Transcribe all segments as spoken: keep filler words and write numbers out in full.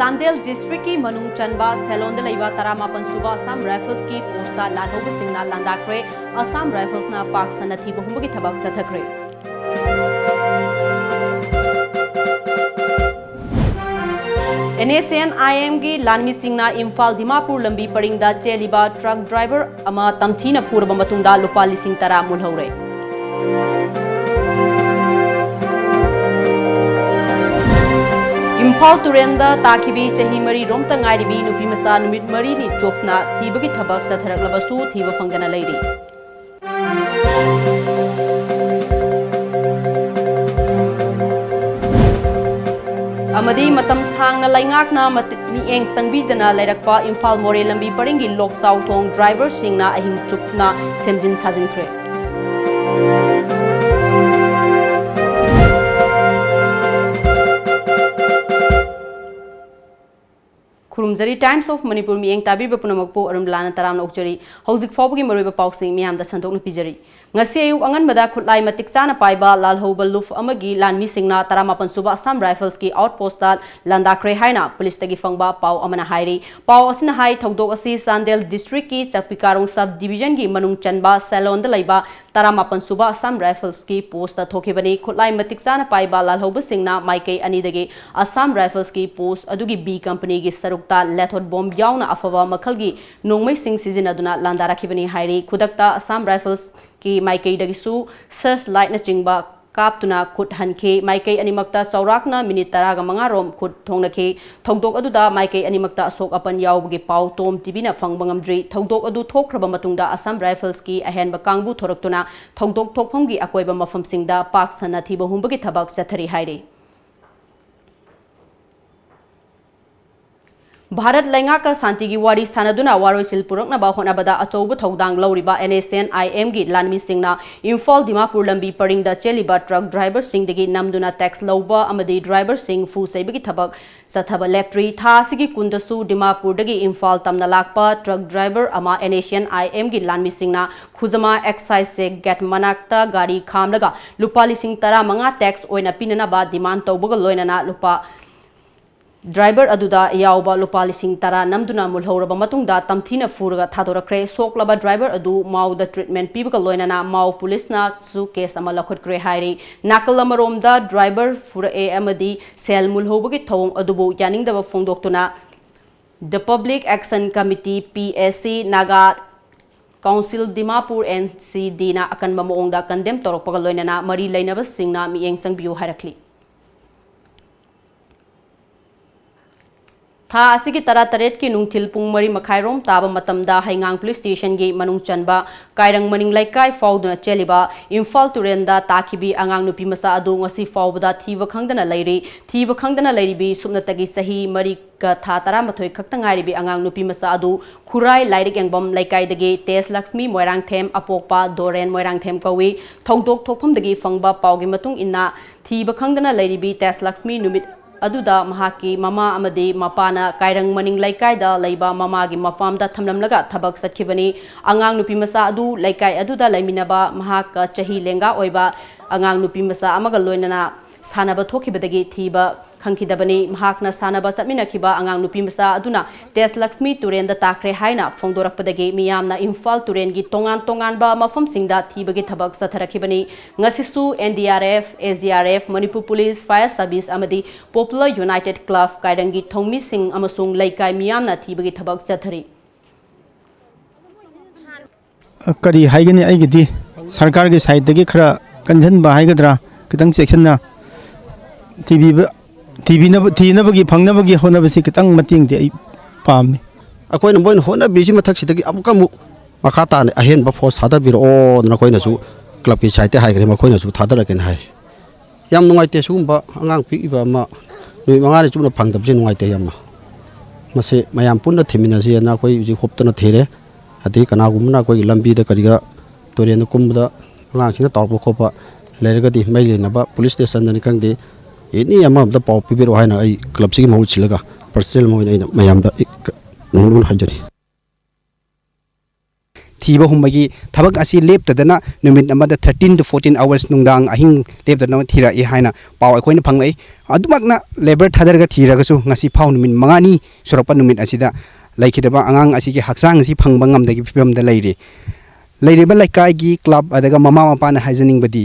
ꯆꯥꯟꯗꯦꯜ ꯗꯤꯁꯇ꯭ꯔꯤꯛꯀꯤ ꯃꯅꯨꯡ ꯆꯟꯕ ꯁꯦꯂꯣꯟꯗ ꯂꯩꯕ ꯇꯔꯥꯃꯥꯄꯟ ꯁꯨꯕ ꯑꯁꯥꯝ ꯔꯥꯏꯐꯜꯁꯀꯤ ꯄꯣꯁꯇ ꯂꯥꯜꯍꯧꯕꯁꯤꯡꯅ ꯂꯥꯟꯗꯥꯈ꯭ꯔꯦ꯫ ꯑꯁꯥꯝ ꯔꯥꯏꯐꯜꯁꯅ ꯄꯥꯛ ꯁꯟꯅ ꯊꯤꯕ ꯍꯨꯝꯕꯒꯤ ꯊꯕꯛ ꯆꯠꯊꯈ꯭ꯔꯦ꯫ NSCN-IMꯒꯤ ꯂꯥꯟꯃꯤꯁꯤꯡꯅ ꯏꯝꯐꯥꯜ ꯗꯤꯃꯥꯄꯨꯔ ꯂꯝꯕꯤ ꯄꯔꯤꯡꯗ ꯆꯦꯜꯂꯤꯕ ꯇ꯭ꯔꯛ ꯗ꯭ꯔꯥꯏꯚꯔ ꯑꯃ ꯇꯝꯊꯤꯅ ꯐꯨꯔꯕ ꯃꯇꯨꯡꯗ ꯂꯨꯄꯥ ꯂꯤꯁꯤꯡ ꯇꯔꯥ ꯃꯨꯜꯍꯧꯔꯦ꯫ ꯏꯝꯐꯥꯜ ꯇꯨꯔꯦꯜꯗ ꯇꯥꯈꯤꯕꯤ ꯆꯍꯤ ꯃꯔꯤ ꯔꯣꯝꯇ ꯉꯥꯏꯔꯤꯕꯤ ꯅꯨꯄꯤꯃꯆꯥ ꯅꯨꯃꯤꯠ ꯃꯔꯤꯅꯤ ꯆꯣꯞꯅ ꯊꯤꯕꯒꯤ ꯊꯕꯛ ꯆꯠꯊꯔꯛꯂꯕꯁꯨ ꯊꯤꯕ ꯐꯪꯗꯅ ꯂꯩꯔꯤ꯫ ꯑꯃꯗꯤ ꯃꯇꯝ ꯁꯥꯡꯅ ꯂꯩꯉꯥꯛꯅ ꯃꯇꯤꯛ ꯃꯤꯠꯌꯦꯡ ꯆꯪꯕꯤꯗꯅ ꯂꯩꯔꯛꯄ ꯏꯝꯐꯥꯜ ꯃꯣꯔꯦ ꯂꯝꯕꯤ ꯄꯔꯤꯡꯒꯤ ꯂꯣꯛꯆꯥꯎ ꯊꯣꯡ ꯗ꯭ꯔꯥꯏꯚꯔꯁꯤꯡꯅ ꯑꯍꯤꯡ ꯆꯨꯞꯅ ꯁꯦꯝꯖꯤꯟ ꯁꯥꯖꯤꯟꯈ꯭ꯔꯦ꯫ ꯈꯨꯔꯨꯝꯖꯔꯤ꯫ Times of Manipur ꯃꯤꯠꯌꯦꯡ ꯇꯥꯕꯤꯕ ꯄꯨꯝꯅꯃꯛꯄꯨ ꯑꯔꯨꯟ ꯂꯥꯟꯅ ꯇꯔꯥꯝꯅ ꯑꯣꯛꯆꯔꯤ꯫ ꯍꯧꯖꯤꯛ ꯐꯥꯎꯕꯒꯤ ꯃꯔꯨꯑꯣꯏꯕ ꯄꯥꯎꯁꯤꯡ ꯃꯤꯌꯥꯝꯗ ꯁꯟꯗꯣꯛꯅ ꯄꯤꯖꯔꯤ꯫ ꯉꯁꯤ ꯑꯌꯨꯛ ꯑꯉꯟꯕꯗ ꯈꯨꯠꯂꯥꯏ ꯃꯇꯤꯛ ꯆꯥꯅ ꯄꯥꯏꯕ ꯂꯥꯜꯍꯧꯕ ꯂꯨꯞ ꯑꯃꯒꯤ ꯂꯥꯟꯃꯤꯁꯤꯡꯅ ꯇꯔꯥꯃꯥꯄꯟ ꯁꯨꯕ ꯑꯁꯥꯝ ꯔꯥꯏꯐꯜꯁꯀꯤ ꯑꯥꯎꯠ ꯄꯣꯁꯇ ꯂꯥꯟꯗꯥꯈ꯭ꯔꯦ ꯍꯥꯏꯅ ꯄꯨꯂꯤꯁꯇꯒꯤ ꯐꯪꯕ ꯄꯥꯎ ꯑꯃꯅ ꯍꯥꯏꯔꯤ꯫ ꯄꯥꯎ ꯑꯁꯤꯅ ꯍꯥꯏ, ꯊꯧꯗꯣꯛ ꯑꯁꯤ ꯆꯥꯟꯗꯦꯜ ꯗꯤꯁꯇ꯭ꯔꯤꯛꯀꯤ ꯆꯥꯛꯄꯤꯀꯥꯔꯣꯡ ꯁꯕ ꯗꯤꯕꯤꯖꯟꯒꯤ ꯃꯅꯨꯡ ꯆꯟꯕ ꯁꯦꯂꯣꯟꯗ ꯂꯩꯕ ꯇꯔꯥꯃꯥꯄꯟ ꯁꯨꯕ ꯑꯁꯥꯝ ꯔꯥꯏꯐꯜꯁꯀꯤ ꯄꯣꯁꯇ ꯊꯣꯛꯈꯤꯕꯅꯤ꯫ ꯈꯨꯠꯂꯥꯏ ꯃꯇꯤꯛ ꯆꯥꯅ ꯄꯥꯏꯕ ꯂꯥꯜꯍꯧꯕꯁꯤꯡꯅ ꯃꯥꯏꯀꯩ ꯑꯅꯤꯗꯒꯤ ꯑꯁꯥꯝ ꯔꯥꯏꯐꯜꯁꯀꯤ ꯄꯣꯁ ꯑꯗꯨꯒꯤ ꯕꯤ ꯀꯝꯄꯅꯤꯒꯤ ꯁꯔꯨꯛꯇ ꯂꯦꯊꯣꯠ ꯕꯣꯝ ꯌꯥꯎꯅ ꯑꯐꯕ ꯃꯈꯜꯒꯤ ꯅꯣꯡꯃꯩꯁꯤꯡ ꯁꯤꯖꯤꯟꯅꯗꯨꯅ ꯂꯥꯟꯗꯥꯔꯛꯈꯤꯕꯅꯤ ꯍꯥꯏꯔꯤ꯫ ꯈꯨꯗꯛꯇ ꯑꯁꯥꯝ ꯔꯥꯏꯐꯜꯁꯀꯤ ꯃꯥꯏꯀꯩꯗꯒꯤꯁꯨ ꯁꯔꯆ ꯂꯥꯏꯠꯅꯆꯤꯡꯕ ꯀꯥꯞꯇꯨꯅ ꯈꯨꯠ ꯍꯟꯈꯤ꯫ ꯃꯥꯏꯀꯩ ꯑꯅꯤꯃꯛꯇ ꯆꯥꯎꯔꯥꯛꯅ ꯃꯤꯅꯤꯠ ꯇꯔꯥꯒ ꯃꯉꯥ ꯔꯣꯝ ꯈꯨꯠ ꯊꯣꯡꯅꯈꯤ꯫ ꯊꯧꯗꯣꯛ ꯑꯗꯨꯗ ꯃꯥꯏꯀꯩ ꯑꯅꯤꯃꯛꯇ ꯑꯁꯣꯛ ꯑꯄꯟ ꯌꯥꯎꯕꯒꯤ ꯄꯥꯎ ꯇꯣꯝ ꯇꯤꯚꯤꯅ ꯐꯪꯕ ꯉꯝꯗ꯭ꯔꯤ꯫ ꯊꯧꯗꯣꯛ ꯑꯗꯨ ꯊꯣꯛꯈ꯭ꯔꯕ ꯃꯇꯨꯡꯗ ꯑꯁꯥꯝ ꯔꯥꯏꯐꯜꯁꯀꯤ ꯑꯍꯦꯟꯕ ꯀꯥꯡꯕꯨ ꯊꯣꯔꯛꯇꯨꯅ ꯊꯧꯗꯣꯛ ꯊꯣꯛꯐꯝꯒꯤ ꯑꯀꯣꯏꯕ ꯃꯐꯝꯁꯤꯡꯗ ꯄꯥꯛ ꯁꯟꯅ ꯊꯤꯕ ꯍꯨꯝꯕꯒꯤ ꯊꯕꯛ ꯆꯠꯊꯔꯤ ꯍꯥꯏꯔꯤ꯫ ꯚꯥꯔꯠ ꯂꯩꯉꯥꯛꯀ ꯁꯥꯟꯇꯤꯒꯤ ꯋꯥꯔꯤ ꯁꯥꯟꯅꯗꯨꯅ ꯋꯥꯔꯣꯏꯁꯤꯜ ꯄꯨꯔꯛꯅꯕ ꯍꯣꯠꯅꯕꯗ ꯑꯆꯧꯕ ꯊꯧꯗꯥꯡ ꯂꯧꯔꯤꯕ NSCN-IMꯒꯤ ꯂꯥꯟꯃꯤꯁꯤꯡꯅ ꯏꯝꯐꯥꯜ ꯗꯤꯃꯥꯄꯨꯔ ꯂꯝꯕꯤ ꯄꯔꯤꯡꯗ ꯆꯦꯜꯂꯤꯕ ꯇ꯭ꯔꯛ ꯗ꯭ꯔꯥꯏꯚꯔꯁꯤꯡꯗꯒꯤ ꯅꯝꯗꯨꯅ ꯇꯦꯛꯁ ꯂꯧꯕ ꯑꯃꯗꯤ ꯗ꯭ꯔꯥꯏꯚꯔꯁꯤꯡ ꯐꯨ ꯆꯩꯕꯒꯤ ꯊꯕꯛ ꯆꯠꯊꯕ ꯂꯦꯞꯇ꯭ꯔꯤ꯫ ꯊꯥ ꯑꯁꯤꯒꯤ ꯀꯨꯟꯗꯁꯨ ꯗꯤꯃꯥꯄꯨꯔꯗꯒꯤ ꯏꯝꯐꯥꯜ ꯇꯝꯅ ꯂꯥꯛꯄ ꯇ꯭ꯔꯛ ꯗ꯭ꯔꯥꯏꯚꯔ ꯑꯃ NSCN-IMꯒꯤ ꯂꯥꯟꯃꯤꯁꯤꯡꯅ ꯈꯨꯖꯃꯥ ꯑꯦꯛꯁꯥꯏꯖ ꯆꯦꯛ ꯒꯦꯠ ꯃꯅꯥꯛꯇ ꯒꯥꯔꯤ ꯈꯥꯝꯂꯒ ꯂꯨꯄꯥ ꯂꯤꯁꯤꯡ ꯇꯔꯥꯃꯉꯥ ꯇꯦꯛꯁ ꯑꯣꯏꯅ ꯄꯤꯅꯅꯕ ꯗꯤꯃꯥꯟ ꯇꯧꯕꯒ ꯂꯣꯏꯅꯅ ꯂꯨꯄꯥ ꯗ꯭ꯔꯥꯏꯚꯔ ꯑꯗꯨꯗ ꯌꯥꯎꯕ ꯂꯨꯄꯥ ꯂꯤꯁꯤꯡ ꯇꯔꯥ ꯅꯝꯗꯨꯅ ꯃꯨꯜꯍꯧꯔꯕ ꯃꯇꯨꯡꯗ ꯇꯝꯊꯤꯅ ꯐꯨꯔꯒ ꯊꯥꯗꯣꯔꯛꯈ꯭ꯔꯦ꯫ ꯁꯣꯛꯂꯕ ꯗ꯭ꯔꯥꯏꯚꯔ ꯑꯗꯨ ꯃꯥꯎꯗ ꯇ꯭ꯔꯤꯠꯃꯦꯟ ꯄꯤꯕꯒ ꯂꯣꯏꯅꯅ ꯃꯥꯎ ꯄꯨꯂꯤꯁꯅꯁꯨ ꯀꯦꯁ ꯑꯃ ꯂꯧꯈꯠꯈ꯭ꯔꯦ ꯍꯥꯏꯔꯤ꯫ ꯅꯥꯀꯜ ꯑꯃꯔꯣꯝꯗ ꯗ꯭ꯔꯥꯏꯚꯔ ꯐꯨꯔꯛꯑꯦ ꯑꯃꯗꯤ ꯁꯦꯜ ꯃꯨꯜꯍꯧꯕꯒꯤ ꯊꯧꯑꯣꯡ ꯑꯗꯨꯕꯨ ꯌꯥꯅꯤꯡꯗꯕ ꯐꯣꯡꯗꯣꯛꯇꯨꯅ The Public Action Committee, P A C, Naga Council, Dimapur, N C D ꯅ ꯑꯀꯟꯕ ꯃꯑꯣꯡꯗ ꯀꯟꯗꯦꯝ ꯇꯧꯔꯛꯄꯒ ꯂꯣꯏꯅꯅ ꯃꯔꯤ ꯂꯩꯅꯕꯁꯤꯡꯅ ꯃꯤꯠꯌꯦꯡ ꯆꯪꯕꯤꯌꯨ ꯍꯥꯏꯔꯛꯂꯤ꯫ ꯊꯥ ꯑꯁꯤꯒꯤ ꯇꯔꯥꯇꯔꯦꯠꯀꯤ ꯅꯨꯡꯊꯤꯜ ꯄꯨꯡ ꯃꯔꯤ ꯃꯈꯥꯏꯔꯣꯝ ꯇꯥꯕ ꯃꯇꯝꯗ ꯍꯩꯉꯥꯡ ꯄꯨꯂꯤꯁ ꯁ꯭ꯇꯦꯁꯟꯒꯤ ꯃꯅꯨꯡ ꯆꯟꯕ ꯀꯥꯏꯔꯪ ꯃꯅꯤꯡ ꯂꯩꯀꯥꯏ ꯐꯥꯎꯗꯨꯅ ꯆꯦꯜꯂꯤꯕ ꯏꯝꯐꯥꯜ ꯇꯨꯔꯦꯜꯗ ꯇꯥꯈꯤꯕꯤ ꯑꯉꯥꯡ ꯅꯨꯄꯤ ꯃꯆꯥ ꯑꯗꯨ ꯉꯁꯤ ꯐꯥꯎꯕꯗ ꯊꯤꯕ ꯈꯪꯗꯅ ꯂꯩꯔꯤ꯫ ꯊꯤꯕ ꯈꯪꯗꯅ ꯂꯩꯔꯤꯕꯤ ꯁꯨꯞꯅꯇꯒꯤ ꯆꯍꯤ ꯃꯔꯤꯒ ꯊꯥ ꯇꯔꯥꯃꯥꯊꯣꯏ ꯈꯛꯇ ꯉꯥꯏꯔꯤꯕꯤ ꯑꯉꯥꯡ ꯅꯨꯄꯤ ꯃꯆꯥ ꯑꯗꯨ ꯈꯨꯔꯥꯏ ꯂꯥꯏꯔꯤꯛ ꯌꯦꯡꯐꯝ ꯂꯩꯀꯥꯏꯗꯒꯤ ꯇꯦꯖ ꯂꯛꯁꯃꯤ ꯃꯣꯏꯔꯥꯡꯊꯦꯝ, ꯑꯄꯣꯛꯄ ꯗꯣꯔꯦꯟ ꯃꯣꯏꯔꯥꯡꯊꯦꯝ ꯀꯧꯏ꯫ ꯊꯧꯗꯣꯛ ꯊꯣꯛꯐꯝꯗꯒꯤ ꯐꯪꯕ ꯄꯥꯎꯒꯤ ꯃꯇꯨꯡ ꯏꯟꯅ, ꯊꯤꯕ ꯈꯪꯗꯅ ꯂꯩꯔꯤꯕꯤ ꯇꯦꯖ ꯂꯛꯁꯃꯤ ꯅꯨꯃꯤꯠ ꯑꯗꯨꯗ ꯃꯍꯥꯛꯀꯤ ꯃꯃꯥ ꯑꯃꯗꯤ ꯃꯄꯥꯅ ꯀꯥꯏꯔꯪ ꯃꯅꯤꯡ ꯂꯩꯀꯥꯏꯗ ꯂꯩꯕ ꯃꯃꯥꯒꯤ ꯃꯐꯝꯗ ꯊꯝꯂꯝꯂꯒ ꯊꯕꯛ ꯆꯠꯈꯤꯕꯅꯤ꯫ ꯑꯉꯥꯡ ꯅꯨꯄꯤ ꯃꯆꯥ ꯑꯗꯨ ꯂꯩꯀꯥꯏ ꯑꯗꯨꯗ ꯂꯩꯃꯤꯟꯅꯕ ꯃꯍꯥꯛꯀ ꯆꯍꯤ ꯂꯦꯡꯒꯥ ꯑꯣꯏꯕ ꯑꯉꯥꯡ ꯅꯨꯄꯤ ꯃꯆꯥ ꯑꯃꯒ ꯂꯣꯏꯅꯅ ꯁꯥꯟꯅꯕ ꯊꯣꯛꯈꯤꯕꯗꯒꯤ ꯊꯤꯕ ꯈꯪꯈꯤꯗꯕꯅꯤ꯫ ꯃꯍꯥꯛꯅ ꯁꯥꯟꯅꯕ ꯆꯠꯃꯤꯟꯅꯈꯤꯕ ꯑꯉꯥꯡ ꯅꯨꯄꯤ ꯃꯆꯥ ꯑꯗꯨꯅ ꯇꯦꯖ ꯂꯛꯁꯃꯤ ꯇꯨꯔꯦꯟꯗ ꯇꯥꯈ꯭ꯔꯦ ꯍꯥꯏꯅ ꯐꯣꯡꯗꯣꯔꯛꯄꯗꯒꯤ ꯃꯤꯌꯥꯝꯅ ꯏꯝꯐꯥꯜ ꯇꯨꯔꯦꯟꯒꯤ ꯇꯣꯉꯥꯟ ꯇꯣꯉꯥꯟꯕ ꯃꯐꯝꯁꯤꯡꯗ ꯊꯤꯕꯒꯤ ꯊꯕꯛ ꯆꯠꯊꯔꯛꯈꯤꯕꯅꯤ꯫ ꯉꯁꯤꯁꯨ N D R F, S D R F, Manipur police, Fire service ꯑꯃꯗꯤ Popular United Club ꯀꯥꯏꯔꯪꯒꯤ ꯊꯧꯃꯤꯁꯤꯡ ꯑꯃꯁꯨꯡ ꯂꯩꯀꯥꯏ ꯃꯤꯌꯥꯝꯅ ꯊꯤꯕꯒꯤ ꯊꯕꯛ ꯆꯠꯊꯔꯤ꯫ ꯀꯔꯤ ꯍꯥꯏꯒꯅꯤ, ꯑꯩꯒꯤꯗꯤ ꯁꯔꯀꯥꯔꯒꯤ ꯁꯥꯏꯠꯇꯒꯤ ꯈꯔ ꯀꯟꯁꯤꯟꯕ ꯍꯥꯏꯒꯗ꯭ꯔꯥ, ꯈꯤꯇꯪ ꯆꯦꯛꯁꯤꯟꯅ ꯊꯤꯕꯤꯕ, ꯊꯤꯕꯤꯅꯕ, ꯊꯤꯅꯕꯒꯤ, ꯐꯪꯅꯕꯒꯤ ꯍꯣꯠꯅꯕꯁꯤ ꯈꯤꯇꯪ ꯃꯇꯦꯡꯗꯤ ꯑꯩ ꯄꯥꯝꯃꯤ꯫ ꯑꯩꯈꯣꯏꯅ ꯃꯣꯏꯅ ꯍꯣꯠꯅꯕꯤꯔꯤꯁꯤ ꯃꯊꯛꯁꯤꯗꯒꯤ ꯑꯃꯨꯛꯀ ꯑꯃꯨꯛ ꯃꯈꯥ ꯇꯥꯅ ꯑꯍꯦꯟꯕ ꯐꯣꯔꯁ ꯊꯥꯗꯕꯤꯔꯛꯑꯣꯅ ꯑꯩꯈꯣꯏꯅꯁꯨ ꯀ꯭ꯂꯕꯀꯤ ꯁꯥꯏꯠꯇ ꯍꯥꯏꯈ꯭ꯔꯦ, ꯃꯈꯣꯏꯅꯁꯨ ꯊꯥꯗꯔꯛꯀꯦꯅ ꯍꯥꯏ꯫ ꯌꯥꯝ ꯅꯨꯡꯉꯥꯏꯇꯦ, ꯁꯤꯒꯨꯝꯕ ꯑꯉꯥꯡ ꯄꯤꯛꯏꯕ ꯑꯃ ꯅꯨꯃꯤꯠ ꯃꯉꯥꯅꯤ ꯆꯨꯞꯅ ꯐꯪꯗꯕꯁꯦ ꯅꯨꯡꯉꯥꯏꯇꯦ ꯌꯥꯝꯅ꯫ ꯃꯁꯤ ꯃꯌꯥꯝ ꯄꯨꯟꯅ ꯊꯤꯃꯤꯟꯅꯁꯦꯅ ꯑꯩꯈꯣꯏ ꯍꯧꯖꯤꯛ ꯍꯣꯞꯇꯅ ꯊꯤꯔꯦ꯫ ꯑꯗꯒꯤ ꯀꯅꯥꯒꯨꯝꯕꯅ ꯑꯩꯈꯣꯏꯒꯤ ꯂꯝꯕꯤꯗ ꯀꯔꯤꯗ ꯇꯨꯔꯦꯟꯗ ꯀꯨꯝꯕꯗ ꯑꯉꯥꯡꯁꯤꯡꯅ ꯇꯥꯎꯔꯛꯄ ꯈꯣꯠꯄ ꯂꯩꯔꯒꯗꯤ ꯃꯔꯤ ꯂꯩꯅꯕ ꯄꯨꯂꯤꯁ ꯁ꯭ꯇꯦꯁꯟꯗꯅꯤ ꯈꯪꯗꯦ, ꯑꯦꯅꯤ ꯑꯃ ꯑꯝꯇ ꯄꯥꯎ ꯄꯤꯕꯤꯔꯛꯑꯣ ꯍꯥꯏꯅ ꯑꯩ ꯀ꯭ꯂꯕꯁꯤꯒꯤ ꯃꯍꯨꯠ ꯁꯤꯜꯂꯒ ꯄꯔꯁꯅꯦꯜ ꯑꯃ ꯑꯣꯏꯅ ꯑꯩꯅ ꯃꯌꯥꯝꯗ ꯑꯩ ꯅꯣꯡꯂꯨꯛꯅ ꯍꯥꯏꯖꯔꯤ꯫ ꯊꯤꯕ ꯍꯨꯝꯕꯒꯤ ꯊꯕꯛ ꯑꯁꯤ ꯂꯦꯞꯇꯗꯅ ꯅꯨꯃꯤꯠ ꯑꯃꯗ thirteen to fourteen hours, ꯅꯨꯡꯗꯥꯡ ꯑꯍꯤꯡ ꯂꯦꯞꯇꯅ ꯊꯤꯔꯛꯏ ꯍꯥꯏꯅ ꯄꯥꯎ ꯑꯩꯈꯣꯏꯅ ꯐꯪꯂꯛꯏ꯫ ꯑꯗꯨꯃꯛꯅ labour ꯊꯥꯗꯔꯒ ꯊꯤꯔꯒꯁꯨ ꯉꯁꯤ ꯐꯥꯎ ꯅꯨꯃꯤꯠ ꯃꯉꯥꯅꯤ ꯁꯨꯔꯛꯄ ꯅꯨꯃꯤꯠ ꯑꯁꯤꯗ ꯂꯩꯈꯤꯗꯕ ꯑꯉꯥꯡ ꯑꯁꯤꯒꯤ ꯍꯛꯆꯥꯡ ꯑꯁꯤ ꯐꯪꯕ ꯉꯝꯗꯕꯒꯤ ꯐꯤꯕꯝꯗ ꯂꯩꯔꯤ꯫ ꯂꯩꯔꯤꯕ ꯂꯩꯀꯥꯏꯒꯤ club ꯑꯗꯨꯒ ꯃꯃꯥ ꯃꯄꯥꯅ ꯍꯥꯏꯖꯅꯤꯡꯕꯗꯤ,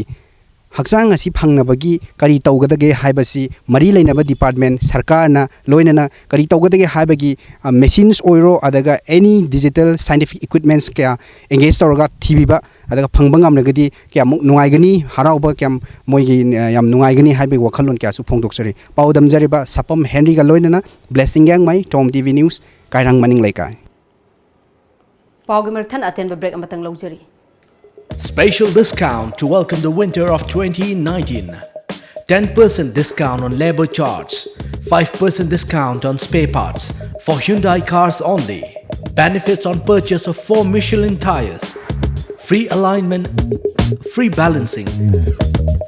ꯍꯛꯆꯥꯡ ꯑꯁꯤ ꯐꯪꯅꯕꯒꯤ ꯀꯔꯤ ꯇꯧꯒꯗꯒꯦ ꯍꯥꯏꯕꯁꯤ ꯃꯔꯤ ꯂꯩꯅꯕ department, ꯁꯔꯀꯥꯔꯅ ꯂꯣꯏꯅꯅ ꯀꯔꯤ ꯇꯧꯒꯗꯒꯦ ꯍꯥꯏꯕꯒꯤ, ꯑ, machines ꯑꯣꯏꯔꯣ, ꯑꯗꯨꯒ any digital scientific equipments ꯀꯌꯥ engage ꯇꯧꯔꯒ ꯊꯤꯕꯤꯕ, ꯑꯗꯨꯒ ꯐꯪꯕ ꯉꯝꯂꯒꯗꯤ ꯀꯌꯥꯃꯨꯛ ꯅꯨꯡꯉꯥꯏꯒꯅꯤ, ꯍꯔꯥꯎꯕ ꯀꯌꯥꯝ ꯃꯣꯏꯒꯤ, ꯑ, ꯌꯥꯝ ꯅꯨꯡꯉꯥꯏꯒꯅꯤ ꯍꯥꯏꯕꯒꯤ ꯋꯥꯈꯜꯂꯣꯟ ꯀꯌꯥꯁꯨ ꯐꯣꯡꯗꯣꯛꯆꯔꯤ꯫ ꯄꯥꯎꯗꯝꯖꯔꯤꯕ ꯁꯄꯝ ꯍꯦꯅꯔꯤꯒ ꯂꯣꯏꯅꯅ ꯕ꯭ꯂꯦꯁꯤꯡ ꯒꯦꯡꯃꯩ, ꯇꯣꯝ ꯇꯤ ꯚꯤ news, ꯀꯥꯏꯔꯪ ꯃꯅꯤꯡ ꯂꯩꯀꯥꯏ꯫ ꯄꯥꯎꯒꯤ ꯃꯔꯛ ꯊꯠꯅ ꯑꯇꯦꯟꯕ break ꯑꯃꯇꯪ ꯂꯧꯖꯔꯤ꯫ Special discount to welcome the winter of twenty nineteen. Ten percent discount on labor charge, five percent discount on spare parts for Hyundai cars only. Benefits on purchase of four Michelin tires. Free alignment, free balancing,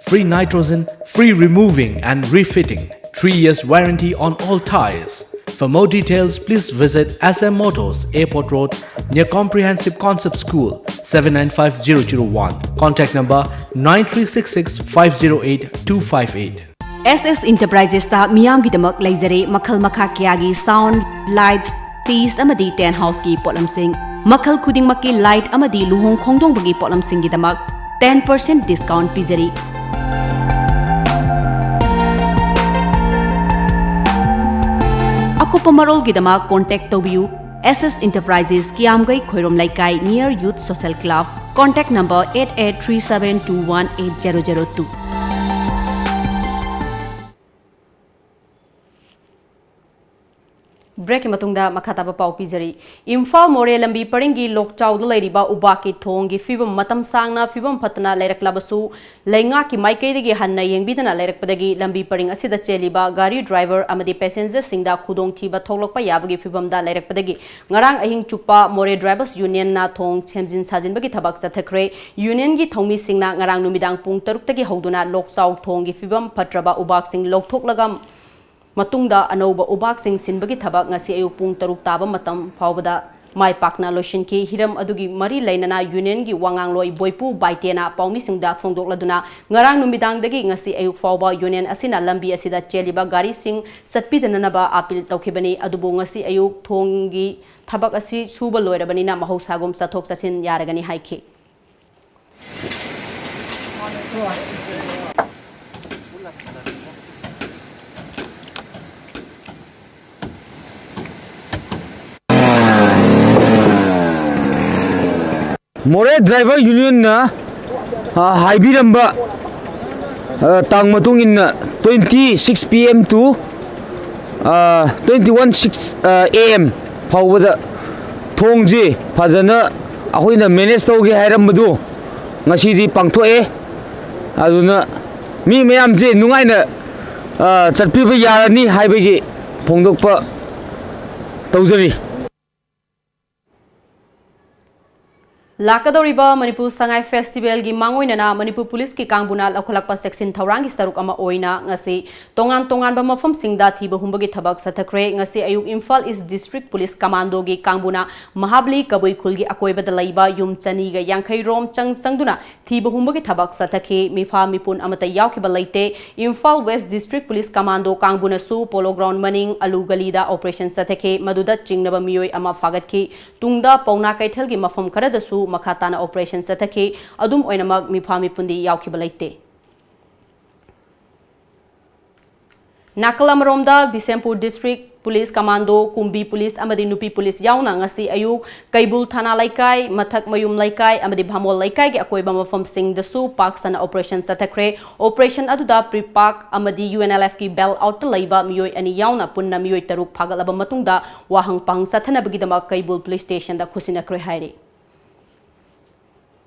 free nitrogen, free removing and refitting. Three years warranty on all tires. For more details, please visit S M Motors, Airport Road, near Comprehensive Concept School, seven nine five zero zero one. Contact number nine three six six five zero eight two five eight. S S Enterprises ꯇ ꯃꯤꯌꯥꯝꯒꯤꯗꯃꯛ ꯂꯩꯖꯔꯦ ꯃꯈꯜ ꯃꯈꯥ ꯀꯌꯥꯒꯤ sound, lights, stage ꯑꯃꯗꯤ tent house ꯀꯤ ꯄꯣꯠꯂꯝꯁꯤꯡ꯫ ꯃꯈꯜ ꯈꯨꯗꯤꯡꯃꯛꯀꯤ light ꯑꯃꯗꯤ ꯂꯨꯍꯣꯡ ꯈꯣꯡꯗꯣꯡꯕꯒꯤ ꯄꯣꯠꯂꯝꯁꯤꯡꯒꯤꯗꯃꯛ ten percent discount ꯄꯤꯖꯔꯤ꯫ ꯑꯀꯨꯞꯄ ꯃꯔꯣꯜꯒꯤꯗꯃꯛ contact ꯇꯧꯕꯤꯌꯨ, S S Enterprises, ꯀꯤꯌꯥꯝꯒꯩ ꯈꯣꯏꯔꯣꯝ ꯂꯩꯀꯥꯏ, near Youth Social Club, contact number eight eight three seven two one eight zero zero two꯫ Break ꯀꯤ ꯃꯇꯨꯡꯗ ꯃꯈꯥ ꯇꯥꯕ ꯄꯥꯎ ꯄꯤꯖꯔꯤ꯫ ꯏꯝꯐꯥꯜ ꯃꯣꯔꯦ ꯂꯝꯕꯤ ꯄꯔꯤꯡꯒꯤ ꯂꯣꯛꯆꯥꯎꯗ ꯂꯩꯔꯤꯕ ꯎꯕꯥꯛꯀꯤ ꯊꯣꯡꯒꯤ ꯐꯤꯕꯝ ꯃꯇꯝ ꯁꯥꯡꯅ ꯐꯤꯕꯝ ꯐꯠꯇꯅ ꯂꯩꯔꯛꯂꯕꯁꯨ, ꯂꯩꯉꯥꯛꯀꯤ ꯃꯥꯏꯀꯩꯗꯒꯤ ꯍꯟꯅ ꯌꯦꯡꯕꯤꯗꯅ ꯂꯩꯔꯛꯄꯗꯒꯤ ꯂꯝꯕꯤ ꯄꯔꯤꯡ ꯑꯁꯤꯗ ꯆꯦꯜꯂꯤꯕ ꯒꯥꯔꯤ driver ꯑꯃꯗꯤ passenger ꯁꯤꯡꯗ ꯈꯨꯗꯣꯡꯊꯤꯕ ꯊꯣꯛꯂꯛꯄ ꯌꯥꯕꯒꯤ ꯐꯤꯕꯝꯗ ꯂꯩꯔꯛꯄꯗꯒꯤ ꯉꯔꯥꯡ ꯑꯍꯤꯡ ꯆꯨꯞꯄ ꯃꯣꯔꯦ Drivers Union ꯅ ꯊꯣꯡ ꯁꯦꯝꯖꯤꯟ ꯁꯥꯖꯤꯟꯕꯒꯤ ꯊꯕꯛ ꯆꯠꯊꯈ꯭ꯔꯦ꯫ Union ꯒꯤ ꯊꯧꯃꯤꯁꯤꯡꯅ ꯉꯔꯥꯡ ꯅꯨꯃꯤꯗꯥꯡ ꯄꯨꯡ ꯇꯔꯨꯛꯇꯒꯤ ꯍꯧꯗꯨꯅ ꯂꯣꯛꯆꯥꯎ ꯊꯣꯡꯒꯤ ꯐꯤꯕꯝ ꯐꯠꯇ꯭ꯔꯕ ꯎꯕꯥꯛꯁꯤꯡ ꯂꯧꯊꯣꯛꯂꯒ ꯃꯇꯨꯡꯗ ꯑꯅꯧꯕ ꯎꯕꯥꯛꯁꯤꯡ ꯁꯤꯟꯕꯒꯤ ꯊꯕꯛ ꯉꯁꯤ ꯑꯌꯨꯛ ꯄꯨꯡ ꯇꯔꯨꯛ ꯇꯥꯕ ꯃꯇꯝ ꯐꯥꯎꯕꯗ ꯃꯥꯏ ꯄꯥꯛꯅ ꯂꯣꯏꯁꯤꯟꯈꯤ꯫ ꯍꯤꯔꯝ ꯑꯗꯨꯒꯤ ꯃꯔꯤ ꯂꯩꯅꯅ ꯌꯨꯅꯤꯌꯟꯒꯤ ꯋꯥꯉꯥꯡꯂꯣꯏ ꯕꯣꯏꯄꯨ ꯕꯥꯏꯇꯦꯅ ꯄꯥꯎꯃꯤꯁꯤꯡꯗ ꯐꯣꯡꯗꯣꯛꯂꯗꯨꯅ, ꯉꯔꯥꯡ ꯅꯨꯃꯤꯗꯥꯡꯗꯒꯤ ꯉꯁꯤ ꯑꯌꯨꯛ ꯐꯥꯎꯕ ꯌꯨꯅꯤꯌꯟ ꯑꯁꯤꯅ ꯂꯝꯕꯤ ꯑꯁꯤꯗ ꯆꯦꯜꯂꯤꯕ ꯒꯥꯔꯤꯁꯤꯡ ꯆꯠꯄꯤꯗꯅꯅꯕ ꯑꯥꯄꯤꯜ ꯇꯧꯈꯤꯕꯅꯤ꯫ ꯑꯗꯨꯕꯨ ꯉꯁꯤ ꯑꯌꯨꯛ ꯊꯣꯡꯒꯤ ꯊꯕꯛ ꯑꯁꯤ ꯁꯨꯕ ꯂꯣꯏꯔꯕꯅꯤꯅ ꯃꯍꯧꯁꯥꯒꯨꯝ ꯆꯠꯊꯣꯛ ꯆꯠꯁꯤꯟ ꯌꯥꯔꯒꯅꯤ ꯍꯥꯏꯈꯤ꯫ ꯃꯣꯔꯦ ꯗ꯭ꯔꯥꯏꯚꯔ ꯌꯨꯅꯤꯌꯟꯅ, ꯑ, ꯍꯥꯏꯕꯤꯔꯝꯕ, ꯑ, ꯇꯥꯡ ꯃꯇꯨꯡ ꯏꯟꯅ twenty six P M to, ꯑ, twenty one six, ꯑ, A M ꯐꯥꯎꯕꯗ ꯊꯣꯡꯁꯤ ꯐꯖꯅ ꯑꯩꯈꯣꯏꯅ ꯃꯦꯅꯦꯖ ꯇꯧꯒꯦ ꯍꯥꯏꯔꯝꯕꯗꯨ ꯉꯁꯤꯗꯤ ꯄꯥꯡꯊꯣꯛꯑꯦ꯫ ꯑꯗꯨꯅ ꯃꯤ ꯃꯌꯥꯝꯁꯦ ꯅꯨꯡꯉꯥꯏꯅ, ꯑ, ꯆꯠꯄꯤꯕ ꯌꯥꯔꯅꯤ ꯍꯥꯏꯕꯒꯤ ꯐꯣꯡꯗꯣꯛꯄ ꯇꯧꯖꯔꯤ꯫ ꯂꯥꯛꯀꯗꯧꯔꯤꯕ ꯃꯅꯤꯄꯨꯔ ꯁꯉꯥꯏ ꯐꯦꯁꯇꯤꯚꯦꯜꯒꯤ ꯃꯥꯡꯑꯣꯏꯅꯅ ꯃꯅꯤꯄꯨꯔ ꯄꯨꯂꯤꯁꯀꯤ ꯀꯥꯡꯕꯨꯅ ꯂꯧꯈꯠꯂꯛꯄ ꯆꯦꯛꯁꯤꯟ ꯊꯧꯔꯥꯡꯒꯤ ꯁꯔꯨꯛ ꯑꯃ ꯑꯣꯏꯅ ꯉꯁꯤ ꯇꯣꯉꯥꯟ ꯇꯣꯉꯥꯟꯕ ꯃꯐꯝꯁꯤꯡꯗ ꯊꯤꯕ ꯍꯨꯝꯕꯒꯤ ꯊꯕꯛ ꯆꯠꯊꯈ꯭ꯔꯦ꯫ ꯉꯁꯤ ꯑꯌꯨꯛ ꯏꯝꯐꯥꯜ ꯏꯁ ꯗꯤꯁꯇ꯭ꯔꯤꯛ ꯄꯨꯂꯤꯁ ꯀꯃꯥꯟꯗꯣꯒꯤ ꯀꯥꯡꯕꯨꯅ ꯃꯍꯥꯕꯂꯤ ꯀꯕꯨꯏ ꯈꯨꯜꯒꯤ ꯑꯀꯣꯏꯕꯗ ꯂꯩꯕ ꯌꯨꯝ ꯆꯅꯤꯒ ꯌꯥꯡꯈꯩ ꯔꯣꯝ ꯆꯪ ꯆꯪꯗꯨꯅ ꯊꯤꯕ ꯍꯨꯝꯕꯒꯤ ꯊꯕꯛ ꯆꯠꯊꯈꯤ꯫ ꯃꯤꯐꯥ ꯃꯤꯄꯨꯟ ꯑꯃꯠꯇ ꯌꯥꯎꯈꯤꯕ ꯂꯩꯇꯦ꯫ Imphal west district police commando ꯀꯥꯡꯕꯨꯅꯁꯨ ꯄꯣꯂꯣ ꯒ꯭ꯔꯥꯎꯟ ꯃꯅꯤꯡ ꯑꯂꯨ ꯒꯂꯤꯗ ꯑꯣꯄꯔꯦꯁꯟ ꯆꯠꯊꯈꯤ꯫ ꯃꯗꯨꯗ ꯆꯤꯡꯅꯕ ꯃꯤꯑꯣꯏ ꯑꯃ ꯐꯥꯒꯠꯈꯤ꯫ ꯇꯨꯡꯗ ꯄꯥꯎꯅꯥ ꯀꯩꯊꯦꯜꯒꯤ ꯃꯐꯝ ꯈꯔꯗꯁꯨ ꯃꯈꯥ ꯇꯥꯅ ꯑꯣꯄꯔꯦꯁꯟ ꯆꯠꯊꯈꯤ꯫ ꯑꯗꯨꯝ ꯑꯣꯏꯅꯃꯛ, ꯃꯤꯐꯥ ꯃꯤꯄꯨꯟꯗꯤ ꯌꯥꯎꯈꯤꯕ ꯂꯩꯇꯦ꯫ ꯅꯥꯀꯜ ꯑꯃꯔꯣꯝꯗ, Bishenpur district police commando, Kumbi police ꯑꯃꯗꯤ ꯅꯨꯄꯤ ꯄꯨꯂꯤꯁ ꯌꯥꯎꯅ ꯉꯁꯤ ꯑꯌꯨꯛ ꯀꯩꯕꯨꯜ ꯊꯥꯅꯥ ꯂꯩꯀꯥꯏ, ꯃꯊꯛ ꯃꯌꯨꯝ ꯂꯩꯀꯥꯏ ꯑꯃꯗꯤ ꯚꯥꯃꯣꯜ ꯂꯩꯀꯥꯏꯒꯤ ꯑꯀꯣꯏꯕ ꯃꯐꯝꯁꯤꯡꯗꯁꯨ ꯄꯥꯛ ꯁꯟꯅ ꯑꯣꯄꯔꯦꯁꯟ ꯆꯠꯊꯈ꯭ꯔꯦ꯫ ꯑꯣꯄꯔꯦꯁꯟ ꯑꯗꯨꯗ ꯄ꯭ꯔꯤꯄꯥꯛ ꯑꯃꯗꯤ ꯌꯨ ꯑꯦꯟ ꯑꯦꯜ ꯑꯦꯐꯀꯤ ꯕꯦꯜ ꯑꯥꯎꯠꯇ ꯂꯩꯕ ꯃꯤꯑꯣꯏ ꯑꯅꯤ ꯌꯥꯎꯅ ꯄꯨꯟꯅ ꯃꯤꯑꯣꯏ ꯇꯔꯨꯛ ꯐꯥꯒꯠꯂꯕ ꯃꯇꯨꯡꯗ ꯋꯥꯍꯪ ꯄꯥꯎꯍꯪ ꯆꯠꯊꯅꯕꯒꯤꯗꯃꯛ ꯀꯩꯕꯨꯜ ꯄꯨꯂꯤꯁ ꯁ꯭ꯇꯦꯁꯟꯗ ꯈꯨꯠꯁꯤꯟꯅꯈ꯭ꯔꯦ ꯍꯥꯏꯔꯤ꯫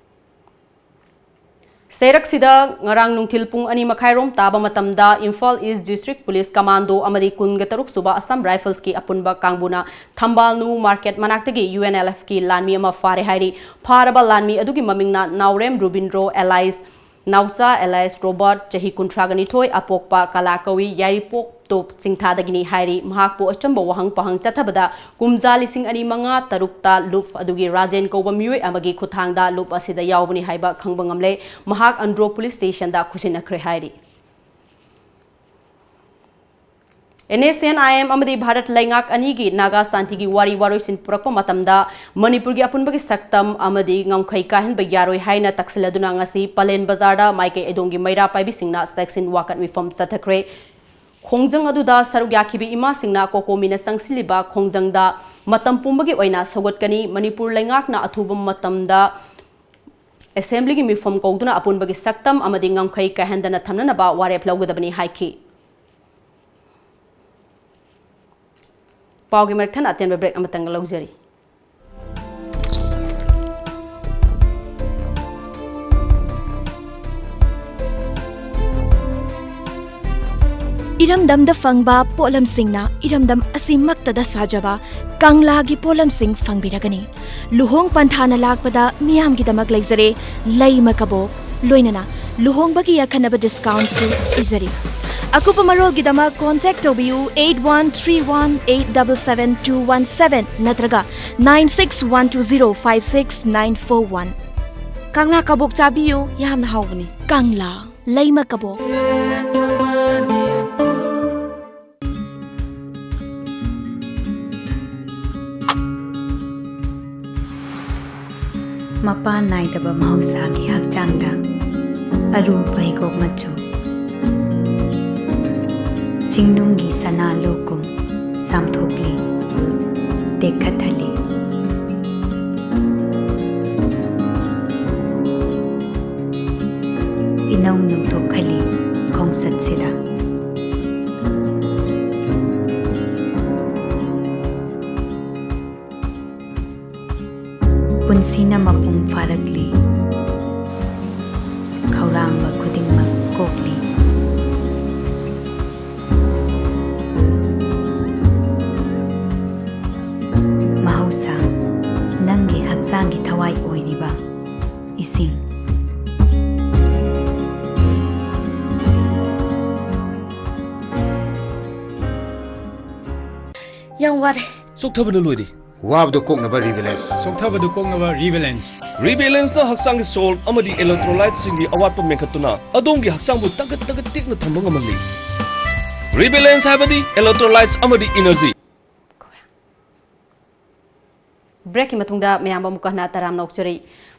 ꯁꯩꯔꯛꯁꯤꯗ ꯉꯔꯥꯡ ꯅꯨꯡꯊꯤꯜ ꯄꯨꯡ ꯑꯅꯤ ꯃꯈꯥꯏꯔꯣꯝ ꯇꯥꯕ ꯃꯇꯝꯗ ꯏꯝꯐꯥꯜ ꯏꯁ ꯗꯤꯁꯇ꯭ꯔꯤꯛ ꯄꯨꯂꯤꯁ ꯀꯃꯥꯟꯗꯣ ꯑꯃꯗꯤ ꯀꯨꯟꯒ ꯇꯔꯨꯛ ꯁꯨꯕ ꯑꯁꯥꯝ ꯔꯥꯏꯐꯜꯁꯀꯤ ꯑꯄꯨꯟꯕ ꯀꯥꯡꯕꯨꯅ ꯊꯝꯕꯥꯜ ꯅꯨ ꯃꯥꯔꯀꯦꯠ ꯃꯅꯥꯛꯇꯒꯤ ꯌꯨ ꯑꯦꯟ ꯑꯦꯜ ꯑꯦꯐꯀꯤ ꯂꯥꯟꯃꯤ ꯑꯃ ꯐꯥꯔꯦ ꯍꯥꯏꯔꯤ꯫ ꯐꯥꯔꯕ ꯂꯥꯟꯃꯤ ꯑꯗꯨꯒꯤ ꯃꯃꯤꯡꯅ ꯅꯥꯎꯔꯦꯝ ꯔꯨꯕꯤꯟꯗ꯭ꯔꯣ, ꯑꯦꯂꯥꯏꯁ ꯅꯥꯎꯆꯥ, ꯑꯦꯂꯥꯏꯁ ꯔꯣꯕꯥꯔꯠ, ꯆꯍꯤ ꯀꯨꯟꯊ꯭ꯔꯥꯒ ꯅꯤꯊꯣꯏ, ꯑꯄꯣꯛꯄ ꯀꯂꯥ ꯀꯧꯏ, ꯌꯥꯏꯔꯤꯄꯣꯛ ꯇꯣꯞ ꯆꯤꯡꯊꯥꯗꯒꯤꯅꯤ ꯍꯥꯏꯔꯤ꯫ ꯃꯍꯥꯛꯄꯨ ꯑꯆꯝꯕ ꯋꯥꯍꯪ ꯄꯥꯍꯪ ꯆꯠꯊꯕꯗ ꯀꯨꯝꯖꯥ ꯂꯤꯁꯤꯡ ꯑꯅꯤ ꯃꯉꯥ ꯇꯔꯨꯛꯇ ꯂꯨꯞ ꯑꯗꯨꯒꯤ ꯔꯥꯖꯦꯟ ꯀꯧꯕ ꯃꯤꯑꯣꯏ ꯑꯃꯒꯤ ꯈꯨꯠꯊꯥꯡꯗ ꯂꯨꯞ ꯑꯁꯤꯗ ꯌꯥꯎꯕꯅꯤ ꯍꯥꯏꯕ ꯈꯪꯕ ꯉꯝꯂꯦ꯫ ꯃꯍꯥꯛ ꯑꯟꯗ꯭ꯔꯣ ꯄꯨꯂꯤꯁ ꯁ꯭ꯇꯦꯁꯟꯗ ꯈꯨꯠꯁꯤꯟꯅꯈ꯭ꯔꯦ ꯍꯥꯏꯔꯤ꯫ NSCN IM ꯑꯃꯗꯤ ꯚꯥꯔꯠ ꯂꯩꯉꯥꯛ ꯑꯅꯤꯒꯤ ꯅꯥꯒꯥ ꯁꯥꯟꯇꯤꯒꯤ ꯋꯥꯔꯤ ꯋꯥꯔꯣꯏꯁꯤꯟ ꯄꯨꯔꯛꯄ ꯃꯇꯝꯗ ꯃꯅꯤꯄꯨꯔꯒꯤ ꯑꯄꯨꯟꯕꯒꯤ ꯁꯛꯇꯝ ꯑꯃꯗꯤ ꯉꯝꯈꯩ ꯀꯥꯏꯍꯟꯕ ꯌꯥꯔꯣꯏ ꯍꯥꯏꯅ ꯇꯛꯁꯤꯜꯂꯗꯨꯅ ꯉꯁꯤ ꯄꯂꯦꯟ ꯕꯖꯥꯔꯗ ꯃꯥꯏꯀꯩ ꯑꯗꯣꯝꯒꯤ ꯃꯩꯔꯥ ꯄꯥꯏꯕꯤꯁꯤꯡꯅ ꯆꯦꯛꯁꯤꯟ ꯋꯥꯀꯠ ꯃꯤꯐꯝ ꯆꯠꯊꯈ꯭ꯔꯦ꯫ ꯈꯣꯡꯖꯪ ꯑꯗꯨꯗ ꯁꯔꯨꯛ ꯌꯥꯈꯤꯕ ꯏꯃꯥꯁꯤꯡꯅ ꯀꯣꯀꯣꯃꯤꯅ ꯆꯪꯁꯤꯜꯂꯤꯕ ꯈꯣꯡꯖꯪꯗ ꯃꯇꯝ ꯄꯨꯝꯕꯒꯤ ꯑꯣꯏꯅ ꯁꯧꯒꯠꯀꯅꯤ꯫ ꯃꯅꯤꯄꯨꯔ ꯂꯩꯉꯥꯛꯅ ꯑꯊꯨꯕ ꯃꯇꯝꯗ ꯑꯦꯁꯦꯝꯕ꯭ꯂꯤꯒꯤ ꯃꯤꯐꯝ ꯀꯧꯗꯨꯅ ꯑꯄꯨꯟꯕꯒꯤ ꯁꯛꯇꯝ ꯑꯃꯗꯤ ꯉꯝꯈꯩ ꯀꯥꯏꯍꯟꯗꯅ ꯊꯝꯅꯅꯕ ꯋꯥꯔꯦꯞ ꯂꯧꯒꯗꯕꯅꯤ ꯍꯥꯏꯈꯤ꯫ ꯄꯥꯎꯒꯤ ꯃꯔꯛ ꯊꯠꯅ ꯑꯇꯦꯟꯕ ꯕ꯭ꯔꯦꯛ ꯑꯃꯇꯪ ꯂꯧꯖꯔꯤ꯫ ꯏꯔꯝꯗꯝꯗ ꯐꯪꯕ ꯄꯣꯠꯂꯝꯁꯤꯡꯅ ꯏꯔꯝꯗꯝ ꯑꯁꯤꯃꯛꯇꯗ ꯁꯥꯖꯕ ꯀꯪꯂꯥꯒꯤ ꯄꯣꯠꯂꯝꯁꯤꯡ ꯐꯪꯕꯤꯔꯒꯅꯤ꯫ ꯂꯨꯍꯣꯡ ꯄꯟꯊꯥꯅ ꯂꯥꯛꯄꯗ ꯃꯤꯌꯥꯝꯒꯤꯗꯃꯛ ꯂꯩꯖꯔꯦ ꯂꯩꯃ ꯀꯕꯣꯛ, ꯂꯣꯏꯅꯅ ꯂꯨꯍꯣꯡꯕꯒꯤ ꯑꯈꯟꯅꯕ ꯗꯤꯁꯀꯥꯎꯟꯁꯨ ꯄꯤꯖꯔꯤ꯫ ꯑꯀꯨꯞꯄ ꯃꯔꯣꯜꯒꯤꯗꯃꯛ ꯀꯣꯟꯇꯦꯛ ꯇꯧꯕꯤꯌꯨ eight one three one eight double seven two one seven ꯅꯠꯇ꯭ꯔꯒ nine six one two zero five six nine four one꯫ ꯀꯪꯂꯥ ꯀꯕꯣꯛ ꯆꯥꯕꯤꯌꯨ, ꯌꯥꯝꯅ ꯍꯥꯎꯕꯅꯤ꯫ ꯀꯪꯂꯥ ꯂꯩꯃ ꯀꯕꯣꯛ꯫ ꯃꯄꯥꯟ ꯅꯥꯏꯗꯕ ꯃꯍꯧꯁꯥꯒꯤ ꯍꯛꯆꯥꯡꯗ ꯑꯔꯨꯕ ꯍꯤꯒꯣꯛ ꯃꯆꯨ, ꯆꯤꯡꯅꯨꯡꯒꯤ ꯁꯅꯥ ꯂꯨꯈꯨꯝ ꯆꯥꯝꯊꯣꯛꯂꯤ, ꯇꯦꯛꯈꯠꯍꯜꯂꯤ꯫ ꯏꯅꯧ ꯅꯧꯊꯣꯛꯍꯜꯂꯤ ꯈꯣꯡꯆꯠꯁꯤꯗ꯫ ꯄꯨꯟꯁꯤꯅ ꯃꯄꯨꯡ ꯐꯥꯔꯛꯂꯤ, ꯈꯧꯔꯥꯡꯕ ꯈꯨꯗꯤꯡꯃꯛ ꯀꯣꯛꯂꯤ꯫ ꯃꯍꯧꯁꯥ, ꯅꯪꯒꯤ ꯍꯛꯆꯥꯡꯒꯤ ꯊꯋꯥꯏ ꯑꯣꯏꯔꯤꯕ ꯏꯁꯤꯡ꯫ ꯌꯥꯝ ꯋꯥꯔꯦ꯫ ꯆꯣꯛꯊꯕꯅ ꯂꯣꯏꯔꯦ꯫ ꯋꯥꯕꯗꯨ ꯀꯣꯛꯅꯕ ꯔꯤꯕꯦꯂꯦꯟꯁ꯫ ꯆꯣꯛꯊꯕꯗꯨ ꯀꯣꯛꯅꯕ ꯔꯤꯕꯦꯂꯦꯟꯁ꯫ ꯔꯤꯕꯦꯂꯦꯟꯁꯅ ꯍꯛꯆꯥꯡꯒꯤ ꯁꯣꯜ ꯑꯃꯗꯤ ꯏꯂꯦꯛꯇ꯭ꯔꯣꯂꯥꯏꯠꯁꯤꯡꯒꯤ ꯑꯋꯥꯠꯄ ꯃꯦꯟꯈꯠꯇꯨꯅ ꯑꯗꯣꯝꯒꯤ ꯍꯛꯆꯥꯡꯕꯨ ꯇꯒꯠ ꯇꯒꯠ ꯇꯦꯛꯅ ꯊꯝꯕ ꯉꯝꯍꯜꯂꯤ꯫ ꯔꯤꯕꯦꯂꯦꯟꯁ ꯍꯥꯏꯕꯗꯤ ꯏꯂꯦꯛꯇ꯭ꯔꯣꯂꯥꯏꯠꯁ ꯑꯃꯗꯤ ꯏꯅꯔꯖꯤ꯫ ꯕ꯭ꯔꯦꯛꯀꯤ ꯃꯇꯨꯡꯗ ꯃꯌꯥꯝꯕꯨ ꯑꯃꯨꯛꯀ ꯍꯟꯅ ꯇꯔꯥꯝꯅ ꯑꯣꯛꯆꯔꯤ꯫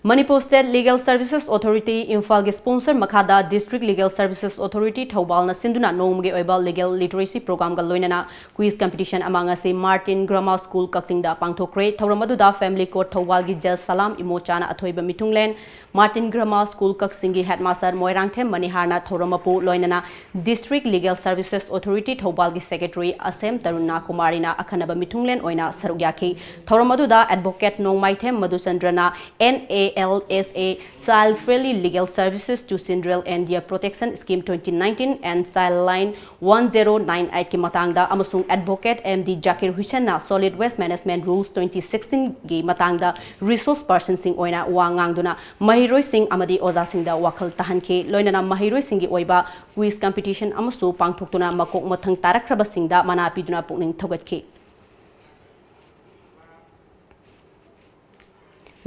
Manipur state legal services authority ꯏꯝꯐꯥꯜꯒꯤ ꯁ꯭ꯄꯣꯟꯁꯔ ꯃꯈꯥꯗ ꯗꯤꯁꯇ꯭ꯔꯤꯛ ꯂꯤꯒꯦꯜ ꯁꯔꯚꯤꯁꯦꯁ ꯑꯣꯊꯣꯔꯤꯇꯤ ꯊꯧꯕꯥꯜꯅ ꯁꯤꯟꯗꯨꯅ ꯅꯣꯡꯃꯒꯤ ꯑꯣꯏꯕ ꯂꯤꯒꯦꯜ ꯂꯤꯇꯔꯦꯁꯤ ꯄ꯭ꯔꯣꯒ꯭ꯔꯥꯝꯒ ꯂꯣꯏꯅꯅ ꯀ꯭ꯋꯤꯖ ꯀꯝꯄꯤꯇꯤꯁꯟ ꯑꯃ ꯉꯁꯤ ꯃꯥꯔꯇꯤꯟ ꯒ꯭ꯔꯃꯥ ꯁ꯭ꯀꯨꯜ ꯀꯛꯆꯤꯡꯗ ꯄꯥꯡꯊꯣꯛꯈ꯭ꯔꯦ꯫ ꯊꯧꯔꯝ ꯑꯗꯨꯗ ꯐꯦꯃꯤꯂꯤ ꯀꯣꯔꯠ ꯊꯧꯕꯥꯜꯒꯤ ꯖꯖ ꯁꯂꯥꯝ ꯏꯃꯣꯆꯥꯅ ꯑꯊꯣꯏꯕ ꯃꯤꯊꯨꯡꯂꯦꯟ, ꯃꯥꯔꯇꯤꯟ ꯒ꯭ꯔꯃꯥ ꯁ꯭ꯀꯨꯜ ꯀꯛꯆꯤꯡꯒꯤ ꯍꯦꯗꯃꯥꯁꯇꯔ ꯃꯣꯏꯔꯥꯡꯊꯦꯝ ꯃꯅꯤꯍꯥꯔꯅ ꯊꯧꯔꯝ ꯃꯄꯨ, ꯂꯣꯏꯅꯅ ꯗꯤꯁꯇ꯭ꯔꯤꯛ ꯂꯤꯒꯦꯜ ꯁꯔꯚꯤꯁꯦꯁ ꯑꯣꯊꯣꯔꯤꯇꯤ ꯊꯧꯕꯥꯜꯒꯤ ꯁꯦꯀ꯭ꯔꯦꯇꯔꯤ ꯑꯁꯦꯝ ꯇꯔꯨꯅꯥ ꯀꯨꯃꯥꯔꯤꯅ ꯑꯈꯟꯅꯕ ꯃꯤꯊꯨꯡꯂꯦꯟ ꯑꯣꯏꯅ ꯁꯔꯨꯛ ꯌꯥꯈꯤ꯫ ꯊꯧꯔꯝ ꯑꯗꯨꯗ ꯑꯦꯗꯚꯣꯀꯦꯠ ꯅꯣꯡꯃꯥꯏꯊꯦꯝ ꯃꯙꯨꯆꯟꯗ꯭ꯔꯅ N A L S A, Child Friendly Legal Services to Children and Their Protection Scheme twenty nineteen and Child Line one zero nine eight ꯀꯤ ꯃꯇꯥꯡꯗ ꯑꯃꯁꯨꯡ ꯑꯦꯗꯚꯣꯀꯦꯠ ꯑꯦꯝ ꯗꯤ ꯖꯥꯀꯤꯔ ꯍꯨꯁꯦꯟꯅ Solid Waste Management Rules twenty sixteen ꯒꯤ ꯃꯇꯥꯡꯗ resources ꯄꯔꯁꯟꯁꯤꯡ ꯑꯣꯏꯅ ꯋꯥ ꯉꯥꯡꯗꯨꯅ ꯃꯍꯩꯔꯣꯏꯁꯤꯡ ꯑꯃꯗꯤ ꯑꯣꯖꯥꯁꯤꯡꯗ ꯋꯥꯈꯜ ꯇꯥꯍꯟꯈꯤ꯫ ꯂꯣꯏꯅꯅ ꯃꯍꯩꯔꯣꯏꯁꯤꯡꯒꯤ ꯑꯣꯏꯕ ꯀ꯭ꯋꯤꯖ ꯀꯝꯄꯤꯇꯤꯁꯟ ꯑꯃꯁꯨ ꯄꯥꯡꯊꯣꯛꯇꯨꯅ ꯃꯀꯣꯛ ꯃꯊꯪ ꯇꯥꯔꯛꯈ꯭ꯔꯕꯁꯤꯡꯗ ꯃꯅꯥ ꯄꯤꯗꯨꯅ ꯄꯨꯛꯅꯤꯡ ꯊꯧꯒꯠꯈꯤ꯫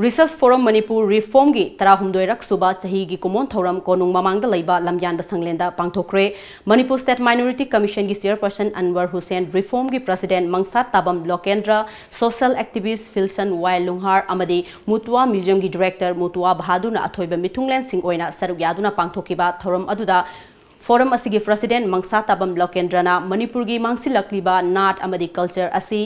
ꯔꯤꯁꯔꯁ ꯐꯣꯔꯝ ꯃꯅꯤꯄꯨꯔ ꯔꯤꯐꯣꯔꯝꯒꯤ ꯇꯔꯥꯍꯨꯝꯗꯣꯏꯔꯛ ꯁꯨꯕ ꯆꯍꯤꯒꯤ ꯀꯨꯝꯑꯣꯟ ꯊꯧꯔꯝ ꯀꯣꯅꯨꯡ ꯃꯃꯥꯡꯗ ꯂꯩꯕ ꯂꯝꯌꯥꯟꯕ ꯁꯪꯂꯦꯟꯗ ꯄꯥꯡꯊꯣꯛꯈ꯭ꯔꯦ꯫ ꯃꯅꯤꯄꯨꯔ ꯁ꯭ꯇꯦꯠ ꯃꯥꯏꯅꯣꯔꯤꯇꯤ ꯀꯃꯤꯁꯟꯒꯤ ꯆꯤꯌꯔꯄꯔꯁꯟ ꯑꯟꯋꯔ ꯍꯨꯁꯦꯟ, ꯔꯤꯐꯣꯔꯝꯒꯤ president Mangsatabam Lokendra, social activist Philson Y Lunghar ꯑꯃꯗꯤ ꯃꯨꯇꯨꯋꯥ ꯃ꯭ꯌꯨꯖꯤꯌꯝꯒꯤ ꯗꯤꯔꯦꯛꯇꯔ ꯃꯨꯇꯨꯋꯥ ꯕꯍꯥꯗꯨꯔꯅ ꯑꯊꯣꯏꯕ ꯃꯤꯊꯨꯡꯂꯦꯟꯁꯤꯡ ꯑꯣꯏꯅ ꯁꯔꯨꯛ ꯌꯥꯗꯨꯅ ꯄꯥꯡꯊꯣꯛꯈꯤꯕ ꯊꯧꯔꯝ ꯑꯗꯨꯗ ꯐꯣꯔꯝ ꯑꯁꯤꯒꯤ ꯄ꯭ꯔꯁꯤꯗꯦꯟ ꯃꯪꯁꯥ ꯇꯥꯕꯝ ꯂꯣꯀꯦꯟꯗ꯭ꯔꯅ ꯃꯅꯤꯄꯨꯔꯒꯤ ꯃꯥꯡꯁꯤꯜꯂꯛꯂꯤꯕ ꯅꯥꯠ ꯑꯃꯗꯤ ꯀꯜꯆꯔ ꯑꯁꯤ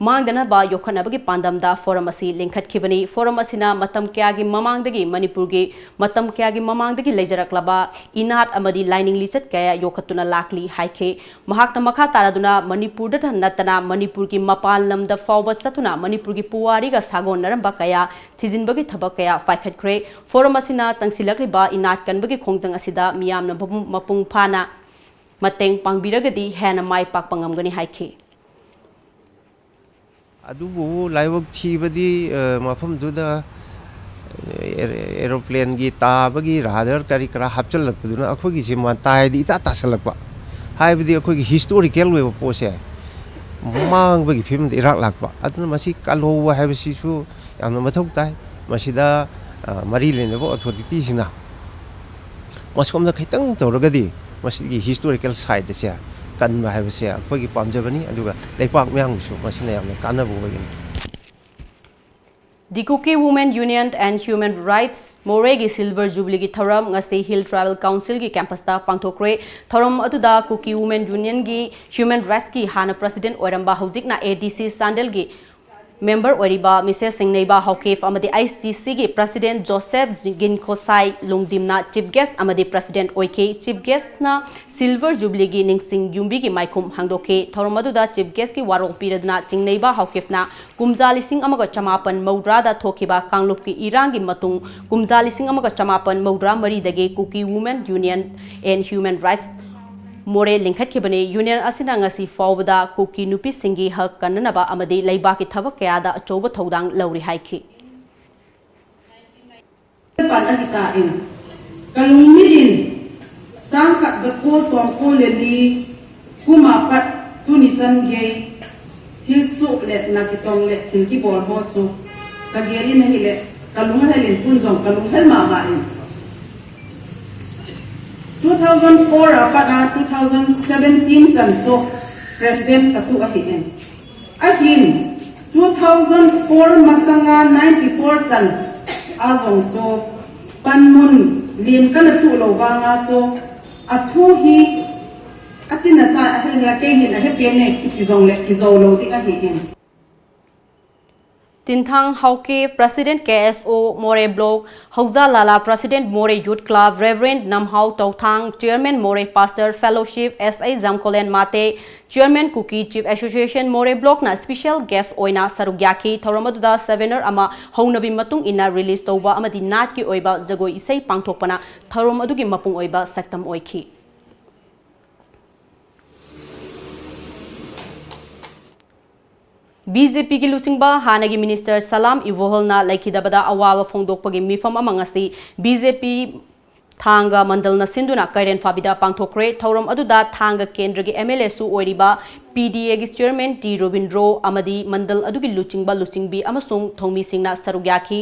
ꯃꯥꯡꯗꯅꯕ ꯌꯣꯛꯈꯠꯅꯕꯒꯤ ꯄꯥꯟꯗꯝꯗ ꯐꯣꯔꯝ ꯑꯁꯤ ꯂꯤꯡꯈꯠꯈꯤꯕꯅꯤ꯫ ꯐꯣꯔꯝ ꯑꯁꯤꯅ ꯃꯇꯝ ꯀꯌꯥꯒꯤ ꯃꯃꯥꯡꯗꯒꯤ ꯃꯅꯤꯄꯨꯔꯒꯤ, ꯃꯇꯝ ꯀꯌꯥꯒꯤ ꯃꯃꯥꯡꯗꯒꯤ ꯂꯩꯖꯔꯛꯂꯕ ꯏꯅꯥꯠ ꯑꯃꯗꯤ ꯂꯥꯏꯅꯤꯡ ꯂꯤꯆꯠ ꯀꯌꯥ ꯌꯣꯛꯈꯠꯇꯨꯅ ꯂꯥꯛꯂꯤ ꯍꯥꯏꯈꯤ꯫ ꯃꯍꯥꯛꯅ ꯃꯈꯥ ꯇꯥꯔꯗꯨꯅ ꯃꯅꯤꯄꯨꯔꯗꯇ ꯅꯠꯇꯅ ꯃꯅꯤꯄꯨꯔꯒꯤ ꯃꯄꯥꯟ ꯂꯝꯗ ꯐꯥꯎꯕ ꯆꯠꯇꯨꯅ ꯃꯅꯤꯄꯨꯔꯒꯤ ꯄꯨꯋꯥꯔꯤꯒ ꯁꯥꯒꯣꯟꯅꯔꯝꯕ ꯀꯌꯥ ꯊꯤꯖꯤꯟꯕꯒꯤ ꯊꯕꯛ ꯀꯌꯥ ꯄꯥꯏꯈꯠꯈ꯭ꯔꯦ꯫ ꯐꯣꯔꯝ ꯑꯁꯤꯅ ꯆꯪꯁꯤꯜꯂꯛꯂꯤꯕ ꯏꯅꯥꯠ ꯀꯟꯕꯒꯤ ꯈꯣꯡꯖꯪ ꯑꯁꯤꯗ ꯃꯤꯌꯥꯝꯅ ꯃꯄꯨꯡ, ꯃꯄꯨꯡ ꯐꯥꯅ ꯃꯇꯦꯡ ꯄꯥꯡꯕꯤꯔꯒꯗꯤ ꯍꯦꯟꯅ ꯃꯥꯏ ꯄꯥꯛꯄ ꯉꯝꯒꯅꯤ ꯍꯥꯏꯈꯤ꯫ ꯑꯗꯨꯕꯨ ꯂꯥꯏꯕꯛ ꯊꯤꯕꯗꯤ, ꯑ, ꯃꯐꯝꯗꯨꯗ ꯑꯦꯔꯣꯄ꯭ꯂꯦꯟꯒꯤ ꯇꯥꯕꯒꯤ ꯔꯥꯗꯔ ꯀꯔꯤ ꯀꯔꯥ ꯍꯥꯞꯆꯤꯜꯂꯛꯄꯗꯨꯅ ꯑꯩꯈꯣꯏꯒꯤꯁꯦ ꯃꯇꯥꯏꯗ ꯏꯇꯥ ꯇꯥꯁꯜꯂꯛꯄ꯫ ꯍꯥꯏꯕꯗꯤ ꯑꯩꯈꯣꯏꯒꯤ ꯍꯤꯁꯇꯣꯔꯤꯀꯦꯜ ꯑꯣꯏꯕ ꯄꯣꯠꯁꯦ ꯃꯥꯡꯕꯒꯤ ꯐꯤꯕꯝꯗ ꯏꯔꯥꯛ ꯂꯥꯛꯄ꯫ ꯑꯗꯨꯅ ꯃꯁꯤ ꯀꯜꯍꯧꯕ ꯍꯥꯏꯕꯁꯤꯁꯨ ꯌꯥꯝꯅ ꯃꯊꯧ ꯇꯥꯏ꯫ ꯃꯁꯤꯗ, ꯑ, ꯃꯔꯤ ꯂꯩꯅꯕ ꯑꯣꯊꯣꯔꯤꯇꯤꯁꯤꯡꯅ ꯃꯁꯣꯝꯗ ꯈꯤꯇꯪ ꯇꯧꯔꯒꯗꯤ ꯃꯁꯤꯒꯤ historical site ꯑꯁꯦ ꯀꯟꯕ ꯍꯥꯏꯕꯁꯦ ꯑꯩꯈꯣꯏꯒꯤ ꯄꯥꯝꯖꯕꯅꯤ, ꯑꯗꯨꯒ ꯂꯩꯄꯥꯛ ꯃꯤꯌꯥꯝꯒꯤꯁꯨ ꯃꯁꯤꯅ ꯌꯥꯝꯅ ꯀꯥꯟꯅꯕ ꯑꯣꯏꯒꯅꯤ꯫ The Kuki Women Union and Human Rights ꯃꯣꯔꯦꯒꯤ Silver Jubileeꯒꯤ ꯊꯧꯔꯝ ꯉꯁꯤ Hill Tribal Councilꯒꯤ campusꯇ ꯄꯥꯡꯊꯣꯛꯈ꯭ꯔꯦ꯫ ꯊꯧꯔꯝ ꯑꯗꯨꯗ Kuki Women Unionꯒꯤ Human Rightsꯀꯤ ꯍꯥꯟꯅ president ꯑꯣꯏꯔꯝꯕ, ꯍꯧꯖꯤꯛꯅ ADC ꯆꯥꯟꯗꯦꯜꯒꯤ member ꯑꯣꯏꯔꯤꯕ Missus ꯁꯤꯡꯅꯩꯕ ꯍꯥꯎꯀꯤꯞ ꯑꯃꯗꯤ ICTCꯒꯤ president Joseph ꯒꯤꯟꯈꯣꯁꯥꯏ ꯂꯨꯡꯗꯤꯝꯅ chief guest ꯑꯃꯗꯤ president ꯑꯣꯏꯈꯤ꯫ Chief guestꯅ Silver Jubileeꯒꯤ ꯅꯤꯡꯁꯤꯡ ꯌꯨꯝꯕꯤꯒꯤ ꯃꯥꯏꯈꯨꯝ ꯍꯥꯡꯗꯣꯛꯈꯤ꯫ ꯊꯧꯔꯝ ꯑꯗꯨꯗ chief guestꯀꯤ ꯋꯥꯔꯣꯜ ꯄꯤꯔꯗꯨꯅ ꯆꯤꯡꯅꯩꯕ ꯍꯥꯎꯀꯤꯞꯅ ꯀꯨꯝꯖꯥ ꯂꯤꯁꯤꯡ ꯑꯃꯒ ꯆꯃꯥꯄꯟ ꯃꯧꯗ꯭ꯔꯥꯗ ꯊꯣꯛꯈꯤꯕ ꯀꯥꯡꯂꯨꯞꯀꯤ ꯏꯔꯥꯡꯒꯤ ꯃꯇꯨꯡ ꯀꯨꯝꯖꯥ ꯂꯤꯁꯤꯡ ꯑꯃꯒ ꯆꯃꯥꯄꯟ ꯃꯧꯗ꯭ꯔꯥ ꯃꯔꯤꯗꯒꯤ Kuki Women Union and Human Rights ꯃꯣꯔꯦ ꯂꯤꯡꯈꯠꯈꯤꯕꯅꯤ꯫ Union ꯑꯁꯤꯅ ꯉꯁꯤ ꯐꯥꯎꯕꯗ ꯀꯨꯀꯤ ꯅꯨꯄꯤꯁꯤꯡꯒꯤ ꯍꯛ ꯀꯟꯅꯅꯕ ꯑꯃꯗꯤ ꯂꯩꯕꯥꯛꯀꯤ ꯊꯕꯛ ꯀꯌꯥꯗ ꯑꯆꯧꯕ ꯊꯧꯗꯥꯡ ꯂꯧꯔꯤ ꯍꯥꯏꯈꯤ꯫ Pan a kita in. Kalung mi in. Sang khat za ko som ko le li. Kuma pat tu ni chan gei. Thil su le na ki tong le thil ki bol ho chu. Ka gei in hi le. Kalung hel in kun zong kalung hel ma ma in. Two thousand four a pat a two thousand seventeen chan chu. President ka tu a hi in. Ahin, two thousand four masanga ninety-four chan a zong chu panmun lien ka na tu lo vanga chu a thu hi a chin a cha a hin la kei hin a he pe ne ki zong le ki zo lo ding a hi hin. Tinthang Hauke, President KSO More Block, Hauza Lala, President More Youth Club, Reverend Namhao Tauthang, Chairman More Pastor Fellowship, S A Zamkolen Mate, Chairman Kuki Chief Association More Block ꯅ special guest ꯑꯣꯏꯅ ꯁꯔꯨꯛ ꯌꯥꯈꯤ꯫ ꯊꯧꯔꯝ ꯑꯗꯨꯗ souvenir ꯑꯃ ꯍꯧꯅꯕꯤ ꯃꯇꯨꯡ ꯏꯟꯅ release ꯇꯧꯕ ꯑꯃꯗꯤ ꯅꯥꯠꯀꯤ ꯑꯣꯏꯕ ꯖꯒꯣꯏ ꯏꯁꯩ ꯄꯥꯡꯊꯣꯛꯄꯅ ꯊꯧꯔꯝ ꯑꯗꯨꯒꯤ ꯃꯄꯨꯡ ꯑꯣꯏꯕ ꯁꯛꯇꯝ ꯑꯣꯏꯈꯤ꯫ BJP ꯒꯤ ꯂꯨꯆꯤꯡꯕ ꯍꯥꯟꯅꯒꯤ minister ꯁꯂꯥꯝ ꯏꯕꯣꯍꯜꯅ ꯂꯩꯈꯤꯗꯕꯗ ꯑꯋꯥꯕ ꯐꯣꯡꯗꯣꯛꯄꯒꯤ ꯃꯤꯐꯝ ꯑꯃ ꯉꯁꯤ BJP ꯊꯥꯡꯒ ꯃꯟꯗꯜꯅ ꯁꯤꯟꯗꯨꯅ ꯀꯩꯔꯦꯟ ꯐꯥꯕꯤꯗ ꯄꯥꯡꯊꯣꯛꯈ꯭ꯔꯦ꯫ ꯊꯧꯔꯝ ꯑꯗꯨꯗ ꯊꯥꯡꯒ ꯀꯦꯟꯗ꯭ꯔꯒꯤ M L A ꯁꯨ ꯑꯣꯏꯔꯤꯕ P D A ꯒꯤ chairman T ꯔꯣꯕꯤꯟꯗ꯭ꯔꯣ ꯑꯃꯗꯤ ꯃꯟꯗꯜ ꯑꯗꯨꯒꯤ ꯂꯨꯆꯤꯡꯕ ꯂꯨꯆꯤꯡꯕꯤ ꯑꯃꯁꯨꯡ ꯊꯧꯃꯤꯁꯤꯡꯅ ꯁꯔꯨꯛ ꯌꯥꯈꯤ꯫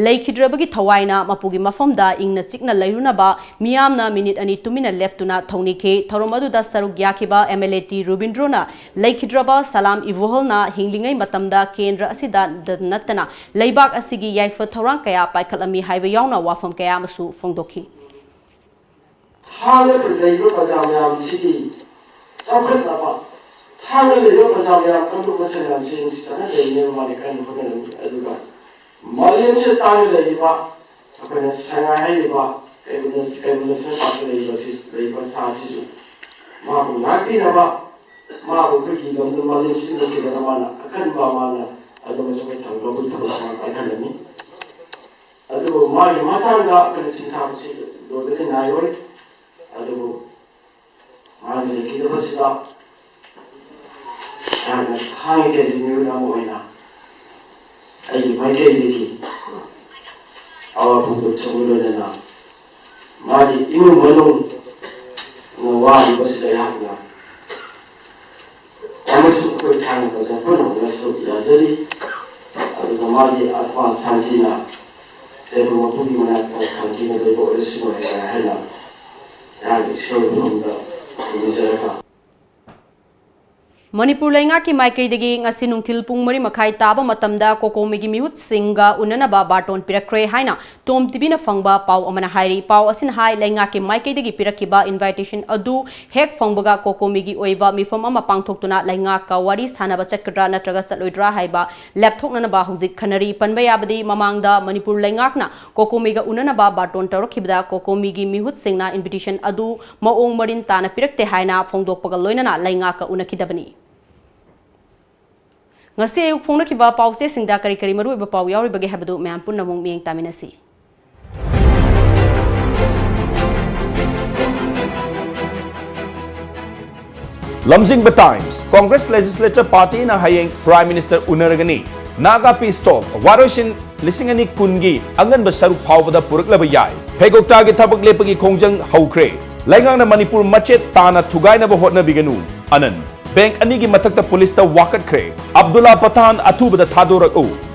ꯂꯩꯈꯤꯗ꯭ꯔꯕꯒꯤ ꯊꯋꯥꯏꯅ ꯃꯄꯨꯒꯤ ꯃꯐꯝꯗ ꯏꯪꯅ ꯆꯤꯛꯅ ꯂꯩꯔꯨꯅꯕ ꯃꯤꯌꯥꯝꯅ ꯃꯤꯅꯤꯠ ꯑꯅꯤ ꯇꯨꯃꯤꯟꯅ ꯂꯦꯞꯇꯨꯅ ꯊꯧꯅꯤꯈꯤ꯫ ꯊꯧꯔꯝ ꯑꯗꯨꯗ ꯁꯔꯨꯛ ꯌꯥꯈꯤꯕ M L A T ꯔꯣꯕꯤꯟꯗ꯭ꯔꯣꯅ ꯂꯩꯈꯤꯗ꯭ꯔꯕ ꯁꯂꯥꯝ ꯏꯕꯣꯍꯜꯅ ꯍꯤꯡꯂꯤꯉꯩ ꯃꯇꯝꯗ ꯀꯦꯟꯗ꯭ꯔ ꯑꯁꯤꯗ ꯅꯠꯇꯅ ꯂꯩꯕꯥꯛ ꯑꯁꯤꯒꯤ ꯌꯥꯏꯐ ꯊꯧꯔꯥꯡ ꯀꯌꯥ ꯄꯥꯏꯈꯠꯂꯝꯃꯤ ꯍꯥꯏꯕ ꯌꯥꯎꯅ ꯋꯥꯐꯝ ꯀꯌꯥ ꯑꯃꯁꯨ ꯐꯣꯡꯗꯣꯛꯈꯤ꯫ ꯊꯥꯡꯒꯗ ꯂꯩꯕ ꯄ꯭ꯔꯖꯥ ꯃꯌꯥꯝꯁꯤꯒꯤ ꯆꯥꯎꯈꯠꯅꯕ, ꯊꯥꯡꯒꯗ ꯂꯩꯕ ꯄ꯭ꯔꯖꯥ ꯃꯌꯥꯝ ꯀꯥꯡꯂꯨꯞ ꯃꯆꯥ ꯃꯌꯥꯝꯁꯤ ꯅꯨꯡꯁꯤ ꯆꯥꯟꯅ ꯂꯩꯅꯕ ꯃꯥꯒꯤ ꯀꯟꯅ ꯍꯣꯠꯅꯔꯝꯃꯤ꯫ ꯑꯗꯨꯒ ꯃꯥꯂꯦꯝꯁꯤꯗ ꯇꯥꯡꯅ ꯂꯩꯔꯤꯕ ꯑꯩꯈꯣꯏꯅ ꯁꯉꯥꯏ ꯍꯥꯏꯔꯤꯕ ꯀꯩꯕꯨꯜ ꯀꯩꯕꯨꯜ ꯂꯝꯖꯥꯎ ꯄꯥꯠꯇ ꯂꯩꯔꯤꯕ ꯁꯤ ꯂꯩꯔꯤꯕ ꯁꯥꯁꯤꯁꯨ ꯃꯥꯕꯨ ꯉꯥꯛꯄꯤꯅꯕ, ꯃꯥꯕꯨ ꯑꯩꯈꯣꯏꯒꯤ ꯂꯝꯗꯝ ꯃꯥꯂꯦꯝ ꯁꯤꯟꯕ ꯊꯤꯡꯕꯗ ꯃꯥꯅ ꯑꯀꯟꯕ ꯃꯥꯅ ꯑꯗꯨꯃꯁꯨ ꯑꯩꯈꯣꯏ ꯊꯧꯒꯜ ꯂꯧꯕꯒꯤ ꯊꯕꯛ ꯃꯥꯅ ꯄꯥꯏꯈꯠꯂꯝꯃꯤ꯫ ꯑꯗꯨꯕꯨ ꯃꯥꯒꯤ ꯃꯇꯥꯡꯗ ꯑꯩꯈꯣꯏꯅ ꯁꯤꯟꯊꯥꯕꯁꯤ ꯂꯣꯏꯕꯗꯤ ꯅꯥꯏꯔꯣꯏ꯫ ꯑꯗꯨꯕꯨ ꯃꯥꯒꯤ ꯂꯩꯈꯤꯗꯕꯁꯤꯗ ꯑꯩꯍꯥꯛꯅ ꯊꯥꯡꯒ ꯀꯦꯟꯗ꯭ꯔꯒꯤ ꯃꯤꯍꯨꯠ ꯑꯃ ꯑꯣꯏꯅ ꯑꯩꯒꯤ ꯃꯥꯏꯀꯩꯗꯒꯤ ꯑꯋꯥ ꯐꯣꯡꯗꯣꯛꯆꯕ ꯂꯣꯏꯅꯅ ꯃꯥꯒꯤ ꯏꯃꯨꯡ ꯃꯅꯨꯡꯅ ꯋꯥꯔꯤꯕꯁꯤꯗ ꯑꯩꯍꯥꯛꯅ ꯑꯃꯁꯨꯡ ꯑꯩꯈꯣꯏ ꯊꯥꯡꯒ ꯄ꯭ꯔꯖꯥ ꯄꯨꯝꯅꯃꯛꯅꯁꯨ ꯌꯥꯖꯔꯤ꯫ ꯑꯗꯨꯒ ꯃꯥꯒꯤ ꯑꯥꯠꯃꯥ ꯁꯥꯟꯇꯤꯅ ꯇꯥꯏꯕꯪ ꯃꯄꯨꯒꯤ ꯃꯅꯥꯛꯇ ꯁꯥꯟꯇꯤꯅ ꯂꯩꯕ ꯑꯣꯏꯔꯁꯅꯨ ꯍꯥꯏꯅ ꯑꯩꯍꯥꯛꯅ ꯏꯁꯣꯔ ꯃꯐꯝꯗ ꯅꯤꯖꯔꯒ ꯃꯅꯤꯄꯨꯔ ꯂꯩꯉꯥꯛꯀꯤ ꯃꯥꯏꯀꯩꯗꯒꯤ ꯉꯁꯤ ꯅꯨꯡꯊꯤꯜ ꯄꯨꯡ ꯃꯔꯤ ꯃꯈꯥꯏ ꯇꯥꯕ ꯃꯇꯝꯗ ꯀꯣꯀꯣꯃꯤꯒꯤ ꯃꯤꯍꯨꯠꯁꯤꯡꯒ ꯎꯅꯅꯕ ꯕꯥꯔꯇꯣꯟ ꯄꯤꯔꯛꯈ꯭ꯔꯦ ꯍꯥꯏꯅ ꯇꯣꯝ ꯇꯤꯚꯤꯅ ꯐꯪꯕ ꯄꯥꯎ ꯑꯃꯅ ꯍꯥꯏꯔꯤ꯫ ꯄꯥꯎ ꯑꯁꯤꯅ ꯍꯥꯏ, ꯂꯩꯉꯥꯛꯀꯤ ꯃꯥꯏꯀꯩꯗꯒꯤ ꯄꯤꯔꯛꯈꯤꯕ invitation ꯑꯗꯨ ꯍꯦꯛ ꯐꯪꯕꯒ ꯀꯣꯀꯣꯃꯤꯒꯤ ꯑꯣꯏꯕ ꯃꯤꯐꯝ ꯑꯃ ꯄꯥꯡꯊꯣꯛꯇꯨꯅ ꯂꯩꯉꯥꯛꯀ ꯋꯥꯔꯤ ꯁꯥꯟꯅꯕ ꯆꯠꯀꯗ꯭ꯔꯥ ꯅꯠꯇ꯭ꯔꯒ ꯆꯠꯂꯣꯏꯗ꯭ꯔꯥ ꯍꯥꯏꯕ ꯂꯦꯞꯊꯣꯛꯅꯅꯕ ꯍꯧꯖꯤꯛ ꯈꯟꯅꯔꯤ꯫ ꯄꯟꯕ ꯌꯥꯕꯗꯤ, ꯃꯃꯥꯡꯗ ꯃꯅꯤꯄꯨꯔ ꯂꯩꯉꯥꯛꯅ ꯀꯣꯀꯣꯃꯤꯒ ꯎꯅꯅꯕ ꯕꯥꯔꯇꯣꯟ ꯇꯧꯔꯛꯈꯤꯕꯗ ꯀꯣꯀꯣꯃꯤꯒꯤ ꯃꯤꯍꯨꯠꯁꯤꯡꯅ invitation ꯑꯗꯨ ꯃꯑꯣꯡ ꯃꯔꯤꯟ ꯇꯥꯅ ꯄꯤꯔꯛꯇꯦ ꯍꯥꯏꯅ ꯐꯣꯡꯗꯣꯛꯄꯒ ꯂꯣꯏꯅꯅ ꯂꯩꯉꯥꯛꯀ ꯎꯅꯈꯤꯗꯕꯅꯤ꯫ ꯉꯁꯤ ꯑꯌꯨꯛ ꯐꯣꯡꯅꯈꯤꯕ ꯄꯥꯎꯆꯦꯁꯤꯡꯗ ꯀꯔꯤ ꯀꯔꯤ ꯃꯔꯨꯑꯣꯏꯕ ꯄꯥꯎ ꯌꯥꯎꯔꯤꯕꯒꯦ ꯍꯥꯏꯕꯗꯨ ꯃꯌꯥꯝ ꯄꯨꯟꯅ ꯑꯃꯨꯛ ꯃꯤꯠꯌꯦꯡ ꯇꯥꯃꯤꯟꯅꯁꯤ꯫ ꯂꯝꯖꯤꯡꯕ times, Congress Legislature Partyꯅ ꯍꯌꯦꯡ Prime Minister ꯎꯅꯔꯒꯅꯤ꯫ Naga Peace Talk, ꯋꯥꯔꯣꯏꯁꯤꯟ ꯂꯤꯁꯤꯡ ꯑꯅꯤ ꯀꯨꯟꯒꯤ ꯑꯉꯟꯕ ꯁꯔꯨꯛ ꯐꯥꯎꯕꯗ ꯄꯨꯔꯛꯂꯕ ꯌꯥꯏ꯫ ꯐꯦꯒꯣꯛꯇꯥꯒꯤ ꯊꯕꯛ ꯂꯦꯞꯄꯒꯤ ꯈꯣꯡꯖꯪ ꯍꯧꯈ꯭ꯔꯦ꯫ ꯂꯩꯉꯥꯛꯅ ꯃꯅꯤꯄꯨꯔ ꯃꯆꯦꯠ ꯇꯥꯅ ꯊꯨꯒꯥꯏꯅꯕ ꯍꯣꯠꯅꯕꯤꯒꯅꯨ꯫ ꯑꯅꯟ꯫ ꯕꯦꯡꯛ ꯑꯅꯤꯒꯤ ꯃꯊꯛꯇ ꯄꯨꯂꯤꯁꯇ ꯋꯥꯀꯠꯈ꯭ꯔꯦ꯫ ꯑꯕꯗꯨꯜꯂꯥ ꯄꯊꯥꯟ ꯑꯊꯨꯕꯗ ꯊꯥꯗꯣꯔꯛꯎ꯫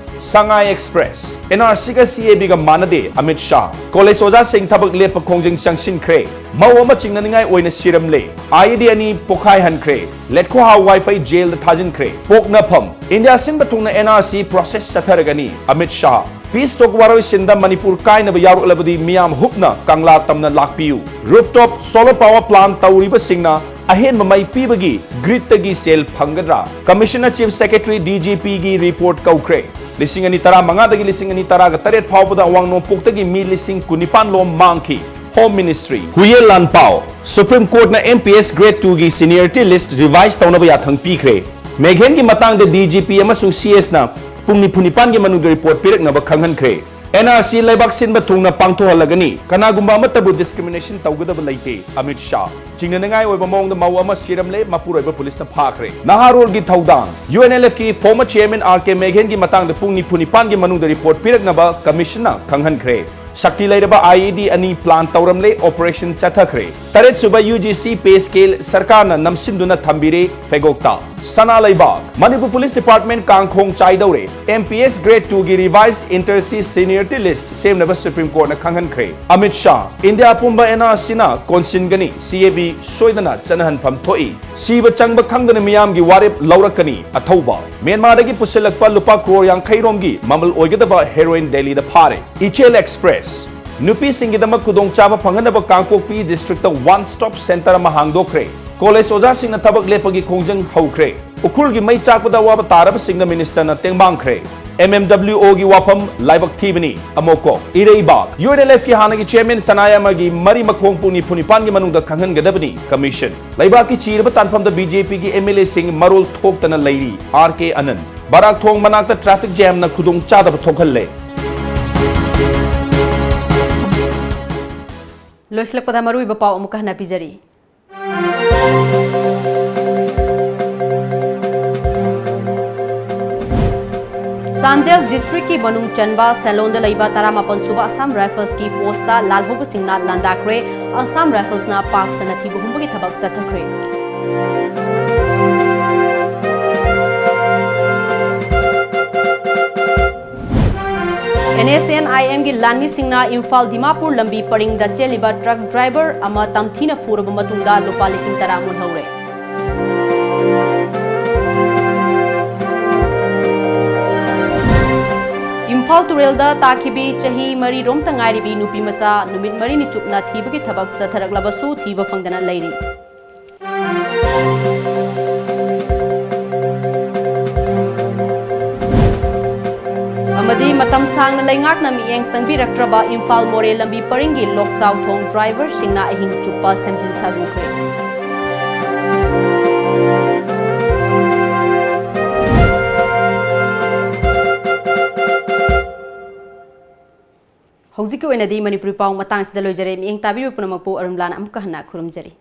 ꯁꯉꯥꯏ ꯑꯦꯛꯁꯄ꯭ꯔꯦꯁ꯫ ꯑꯦꯟ ꯑꯥꯔ ꯁꯤꯒ ꯁꯤ ꯑꯦ ꯕꯤꯒ ꯃꯥꯟꯅꯗꯦ, ꯑꯃꯤꯠ ꯁꯥꯍ꯫ ꯀꯣꯂꯦꯖ ꯑꯣꯖꯥꯁꯤꯡ ꯊꯕꯛ ꯂꯦꯞꯄ ꯈꯣꯡꯖꯪ ꯆꯪꯁꯤꯟꯈ꯭ꯔꯦ꯫ ꯃꯧ ꯑꯃ ꯆꯤꯡꯅꯅꯤꯡꯉꯥꯏ ꯑꯣꯏꯅ ꯁꯤꯔꯝꯂꯦ꯫ ꯑꯥꯏ ꯏ ꯗꯤ ꯑꯅꯤ ꯄꯣꯈꯥꯏꯍꯟꯈ꯭ꯔꯦ꯫ ꯂꯦꯠꯈꯣꯍꯥ ꯋꯥꯏꯐꯥꯏ ꯖꯦꯜꯗ ꯊꯥꯖꯤꯟꯈ꯭ꯔꯦ꯫ ꯄꯣꯛꯅꯐꯝ꯫ ꯏꯟꯗꯤꯌꯥ ꯁꯤꯟꯕ ꯊꯨꯡꯅ ꯑꯦꯟ ꯑꯥꯔ ꯁꯤ ꯄ꯭ꯔꯣꯁꯦꯁ ꯆꯠꯊꯔꯒꯅꯤ, ꯑꯃꯤꯠ ꯁꯥꯍ꯫ ꯄꯤꯁ ꯇꯣꯛ ꯋꯥꯔꯣꯏꯁꯤꯟꯗ ꯃꯅꯤꯄꯨꯔ ꯀꯥꯏꯅꯕ ꯌꯥꯎꯔꯛꯂꯕꯗꯤ ꯃꯤꯌꯥꯝ ꯍꯨꯞꯅ ꯀꯪꯂꯥ ꯇꯝꯅ ꯂꯥꯛꯄꯤꯌꯨ꯫ ꯔꯨꯐꯇꯣꯞ ꯁꯣꯂꯔ ꯄꯥꯋꯔ ꯄ꯭ꯂꯥꯟ ꯇꯧꯔꯤꯕꯁꯤꯡꯅ ꯑꯍꯦꯟꯕ ꯃꯩ ꯄꯤꯕꯒꯤ ꯒ꯭ꯔꯤꯗꯇꯒꯤ ꯁꯦꯜ ꯐꯪꯒꯗ꯭ꯔꯥ? ꯀꯃꯤꯁꯟꯅ ꯆꯤꯐ ꯁꯦꯀ꯭ꯔꯦꯇꯔꯤ, ꯗꯤ ꯖꯤ ꯄꯤꯒꯤ ꯔꯤꯄꯣꯔꯠ ꯀꯧꯈ꯭ꯔꯦ꯫ ꯂꯤꯁꯤꯡ ꯑꯅꯤ ꯇꯔꯥꯃꯉꯥꯗꯒꯤ ꯂꯤꯁꯤꯡ ꯑꯅꯤ ꯇꯔꯥꯒ ꯇꯔꯦꯠ ꯐꯥꯎꯕꯗ ꯑꯋꯥꯡ ꯅꯣꯡꯄꯣꯛꯇꯒꯤ ꯃꯤ ꯂꯤꯁꯤꯡ ꯀꯨꯟꯅꯤꯄꯥꯟ ꯂꯣꯝ ꯃꯥꯡꯈꯤ꯫ Home ministry. ꯍꯨꯌꯦꯟ ꯂꯥꯟꯄꯥꯎ꯫ ꯁꯨꯄ꯭ꯔꯤꯝ ꯀꯣꯔꯠꯅ ꯑꯦꯝ ꯄꯤ ꯑꯦꯁ ꯒ꯭ꯔꯦꯗ ꯇꯨꯒꯤ ꯁꯤꯅꯤꯌꯔꯇꯤ ꯂꯤꯁ꯭ꯠ ꯔꯤꯚꯥꯏꯁ ꯇꯧꯅꯕ ꯌꯥꯊꯪ ꯄꯤꯈ꯭ꯔꯦ꯫ ꯃꯦꯘꯦꯟꯒꯤ ꯃꯇꯥꯡꯗ ꯗꯤ ꯖꯤ ꯄꯤ ꯑꯃꯁꯨꯡ ꯁꯤ ꯑꯦꯁꯅ ꯄꯨꯡ ꯅꯤꯐꯨ ꯅꯤꯄꯥꯟꯒꯤ ꯃꯅꯨꯡꯗ ꯔꯤꯄꯣꯔꯠ ꯄꯤꯔꯛꯅꯕ ꯈꯪꯍꯟꯈ꯭ꯔꯦ꯫ ꯑꯦꯟ ꯑꯥꯔ ꯁꯤ ꯂꯩꯕꯥꯛ ꯁꯤꯟꯕ ꯊꯨꯡꯅ ꯄꯥꯡꯊꯣꯛꯍꯜꯂꯒꯅꯤ꯫ ꯀꯅꯥꯒꯨꯝꯕ ꯑꯃꯠꯇꯕꯨ ꯗꯤꯁꯀ꯭ꯔꯤꯃꯤꯅꯦꯁꯟ ꯇꯧꯒꯗꯕ ꯂꯩꯇꯦ, ꯑꯃꯤꯠ ꯁꯥꯍ꯫ ꯆꯤꯡꯅꯅꯤꯡꯉꯥꯏ ꯑꯣꯏꯕ ꯃꯑꯣꯡꯗ ꯃꯧ ꯑꯃ ꯁꯤꯔꯝꯂꯦ, ꯃꯄꯨꯔꯣꯏꯕ ꯄꯨꯂꯤꯁꯅ ꯐꯥꯈ꯭ꯔꯦ꯫ ꯅꯍꯥꯔꯣꯜꯒꯤ ꯊꯧꯗꯥꯡ꯫ ꯌꯨ ꯑꯦꯟ ꯑꯦꯜ ꯑꯦꯐꯀꯤ ꯐꯣꯔꯃꯔ ꯆꯤꯌꯔꯃꯦꯟ ꯑꯥꯔ ꯀꯦ ꯃꯦꯘꯦꯟꯒꯤ ꯃꯇꯥꯡꯗ ꯄꯨꯡ ꯅꯤꯐꯨ ꯅꯤꯄꯥꯟꯒꯤ ꯃꯅꯨꯡꯗ ꯔꯤꯄꯣꯔꯠ ꯄꯤꯔꯛꯅꯕ ꯀꯃꯤꯁꯟꯅ ꯈꯪꯍꯟꯈ꯭ꯔꯦ꯫ ꯁꯛꯇꯤ ꯂꯩꯔꯕ ꯑꯥꯏ ꯏ ꯗꯤ ꯑꯅꯤ ꯄ꯭ꯂꯥꯟ ꯇꯧꯔꯝꯂꯦ, ꯑꯣꯄꯔꯦꯁꯟ ꯆꯠꯊꯈ꯭ꯔꯦ꯫ ꯇꯔꯦꯠꯁꯨꯕ U G C pay scale ꯁꯔꯀꯥꯔꯅ ꯅꯝꯁꯤꯟꯗꯨꯅ ꯊꯝꯕꯤꯔꯦ, ꯐꯦꯒꯣꯛꯇ꯫ ꯁꯅꯥ ꯂꯩꯕꯥꯛ꯫ ꯃꯅꯤꯄꯨꯔ ꯄꯨꯂꯤꯁ ꯗꯤꯄꯥꯔꯠꯃꯦꯟ ꯀꯥꯡꯈꯣꯡ ꯆꯥꯏꯗꯧꯔꯦ꯫ ꯑꯦꯝ ꯄꯤ ꯑꯦꯁ ꯒ꯭ꯔꯦꯗ ꯇꯨꯒꯤ revise inter se seniority list ꯁꯦꯝꯅꯕ ꯁꯨꯄ꯭ꯔꯤꯝ ꯀꯣꯔꯠꯅ ꯈꯪꯍꯟꯈ꯭ꯔꯦ꯫ ꯑꯃꯤꯠ ꯁꯥꯍ꯫ ꯏꯟꯗꯤꯌꯥ ꯄꯨꯝꯕ ꯑꯦꯟ ꯑꯥꯔ ꯁꯤꯅ ꯀꯣꯟꯁꯤꯟꯒꯅꯤ, ꯁꯤ ꯑꯦ ꯕꯤ ꯁꯣꯏꯗꯅ ꯆꯠꯅꯍꯟꯐꯝ ꯊꯣꯛꯏ꯫ ꯁꯤꯕ ꯆꯪꯕ ꯈꯪꯗꯅ ꯃꯤꯌꯥꯝꯒꯤ ꯋꯥꯔꯦꯞ ꯂꯧꯔꯛꯀꯅꯤ, ꯑꯊꯧꯕ꯫ ꯃ꯭ꯌꯥꯟꯃꯥꯔꯗꯒꯤ ꯄꯨꯁꯤꯜꯂꯛꯄ ꯂꯨꯄꯥ ꯀ꯭ꯔꯣꯔ ꯌꯥꯡꯈꯩ ꯔꯣꯝꯒꯤ ꯃꯃꯜ ꯑꯣꯏꯒꯗꯕ ꯍꯦꯔꯣꯏꯟ ꯗꯦꯜꯂꯤꯗ ꯐꯥꯔꯦ꯫ ꯏꯆꯦꯜ ꯑꯦꯛꯁꯄ꯭ꯔꯦꯁ꯫ ꯅꯨꯄꯤꯁꯤꯡꯒꯤꯗꯃꯛ ꯈꯨꯗꯣꯡꯆꯥꯕ ꯐꯪꯍꯟꯅꯕ ꯀꯥꯡꯄꯣꯛꯄꯤ ꯗꯤꯁꯇ꯭ꯔꯤꯛꯇ ꯋꯥꯟ ꯁ꯭ꯇꯣꯞ ꯁꯦꯟꯇꯔ ꯑꯃ ꯍꯥꯡꯗꯣꯛꯈ꯭ꯔꯦ꯫ ꯀꯣꯂꯦꯖ ꯑꯣꯖꯥꯁꯤꯡꯅ ꯊꯕꯛ ꯂꯦꯞꯄꯒꯤ ꯈꯣꯡꯖꯪ ꯍꯧꯈ꯭ꯔꯦ꯫ ꯎꯈ꯭ꯔꯨꯜꯒꯤ ꯃꯩ ꯆꯥꯛꯄꯗ ꯑꯋꯥꯕ ꯇꯥꯔꯕꯁꯤꯡꯗ ꯃꯤꯅꯤꯁꯇꯔꯅ ꯇꯦꯡꯕꯥꯡꯈ꯭ꯔꯦ꯫ ꯑꯦꯝ ꯑꯦꯝ ꯗꯕ꯭ꯂꯤꯎ ꯑꯣꯒꯤ ꯋꯥꯐꯝ ꯂꯥꯏꯕꯛ ꯊꯤꯕꯅꯤ, ꯑꯃꯣꯀꯣ꯫ ꯏꯔꯩꯕꯥꯛ꯫ ꯌꯨ ꯑꯦꯟ ꯑꯦꯜ ꯑꯦꯐꯀꯤ ꯍꯥꯟꯅꯒꯤ ꯆꯤꯌꯔꯃꯦꯟ ꯁꯅꯥꯌꯥꯃꯒꯤ ꯃꯔꯤ ꯃꯈꯣꯡ ꯄꯨꯡ ꯅꯤꯐꯨ ꯅꯤꯄꯥꯟꯒꯤ ꯃꯅꯨꯡꯗ ꯈꯪꯍꯟꯒꯗꯕꯅꯤ, ꯀꯃꯤꯁꯟ꯫ ꯂꯩꯕꯥꯛꯀꯤ ꯆꯤꯔꯕ ꯇꯥꯟꯐꯝꯗ ꯕꯤ ꯖꯦ ꯄꯤꯒꯤ ꯑꯦꯝ ꯑꯦꯜ ꯑꯦꯁꯤꯡ ꯃꯔꯣꯜ ꯊꯣꯛꯇꯅ ꯂꯩꯔꯤ, ꯑꯥꯔ ꯀꯦ ꯑꯅꯟ꯫ ꯕꯔꯥꯛ ꯊꯣꯡ ꯃꯅꯥꯛꯇ ꯇ꯭ꯔꯥꯐꯤꯛ ꯖꯦꯝꯅ ꯈꯨꯗꯣꯡ ꯆꯥꯗꯕ ꯊꯣꯛꯍꯜꯂꯦ꯫ ꯂꯣꯏꯁꯤꯜꯂꯛꯄꯗ ꯃꯔꯨꯑꯣꯏꯕ ꯄꯥꯎ ꯑꯃꯨꯛꯀ ꯍꯟꯅ ꯄꯤꯖꯔꯤ꯫ ꯆꯥꯟꯗꯦꯜ ꯗꯤꯁꯇ꯭ꯔꯤꯛꯀꯤ ꯃꯅꯨꯡ ꯆꯟꯕ ꯁꯦꯂꯣꯟꯗ ꯂꯩꯕ ꯇꯔꯥꯃꯥꯄꯟ ꯁꯨꯕ ꯑꯁꯥꯝ ꯔꯥꯏꯐꯜꯁꯀꯤ ꯄꯣꯁꯇ ꯂꯥꯜꯍꯧꯕꯁꯤꯡꯅ ꯂꯥꯟꯗꯥꯈ꯭ꯔꯦ꯫ ꯑꯁꯥꯝ ꯔꯥꯏꯐꯜꯁꯅ ꯄꯥꯛ ꯁꯟꯅ ꯊꯤꯕ ꯍꯨꯝꯕꯒꯤ ꯊꯕꯛ ꯆꯠꯊꯈ꯭ꯔꯦ꯫ NSCN-IM ꯒꯤ ꯂꯥꯟꯃꯤꯁꯤꯡꯅ ꯏꯝꯐꯥꯜ ꯗꯤꯃꯥꯄꯨꯔ ꯂꯝꯕꯤ ꯄꯔꯤꯡꯗ ꯆꯦꯜꯂꯤꯕ ꯇ꯭ꯔꯛ ꯗ꯭ꯔꯥꯏꯚꯔ ꯑꯃ ꯇꯝꯊꯤꯅ ꯐꯨꯔꯕ ꯃꯇꯨꯡꯗ ꯂꯨꯄꯥ ꯂꯤꯁꯤꯡ ꯇꯔꯥ ꯃꯨꯟꯍꯧꯔꯦ꯫ ꯏꯝꯐꯥꯜ ꯇꯨꯔꯦꯜꯗ ꯇꯥꯈꯤꯕꯤ ꯆꯍꯤ ꯃꯔꯤꯔꯣꯝꯇ ꯉꯥꯏꯔꯤꯕꯤ ꯅꯨꯄꯤ ꯃꯆꯥ ꯅꯨꯃꯤꯠ ꯃꯔꯤꯅꯤ ꯆꯨꯞꯅ ꯊꯤꯕꯒꯤ ꯊꯕꯛ ꯆꯠꯊꯔꯛꯂꯕꯁꯨ ꯊꯤꯕ ꯐꯪꯗꯅ ꯂꯩꯔꯤ꯫ ꯑꯃꯗꯤ ꯃꯇꯝ ꯁꯥꯡꯅ ꯂꯩꯉꯥꯛꯅ ꯃꯤꯠꯌꯦꯡ ꯆꯪꯕꯤꯔꯛꯇ꯭ꯔꯕ ꯏꯝꯐꯥꯜ ꯃꯣꯔꯦ ꯂꯝꯕꯤ ꯄꯔꯤꯡꯒꯤ ꯂꯣꯛꯆꯥꯎ ꯊꯣꯡ ꯗ꯭ꯔꯥꯏꯚꯔꯁꯤꯡꯅ ꯑꯍꯤꯡ ꯆꯨꯞꯄ ꯁꯦꯝꯖꯤꯟ ꯁꯥꯖꯤꯟꯈ꯭ꯔꯦ꯫ ꯍꯧꯖꯤꯛꯀꯤ ꯑꯣꯏꯅꯗꯤ ꯃꯅꯤꯄꯨꯔꯤ ꯄꯥꯎ ꯃꯇꯥꯡꯁꯤꯗ ꯂꯣꯏꯖꯔꯦ꯫ ꯃꯤꯠꯌꯦꯡ ꯇꯥꯕꯤꯕ ꯄꯨꯝꯅꯃꯛꯄꯨ ꯑꯔꯨꯝꯂꯥꯅ ꯑꯃꯨꯛꯀ ꯍꯟꯅ ꯈꯨꯔꯨꯝꯖꯔꯤ꯫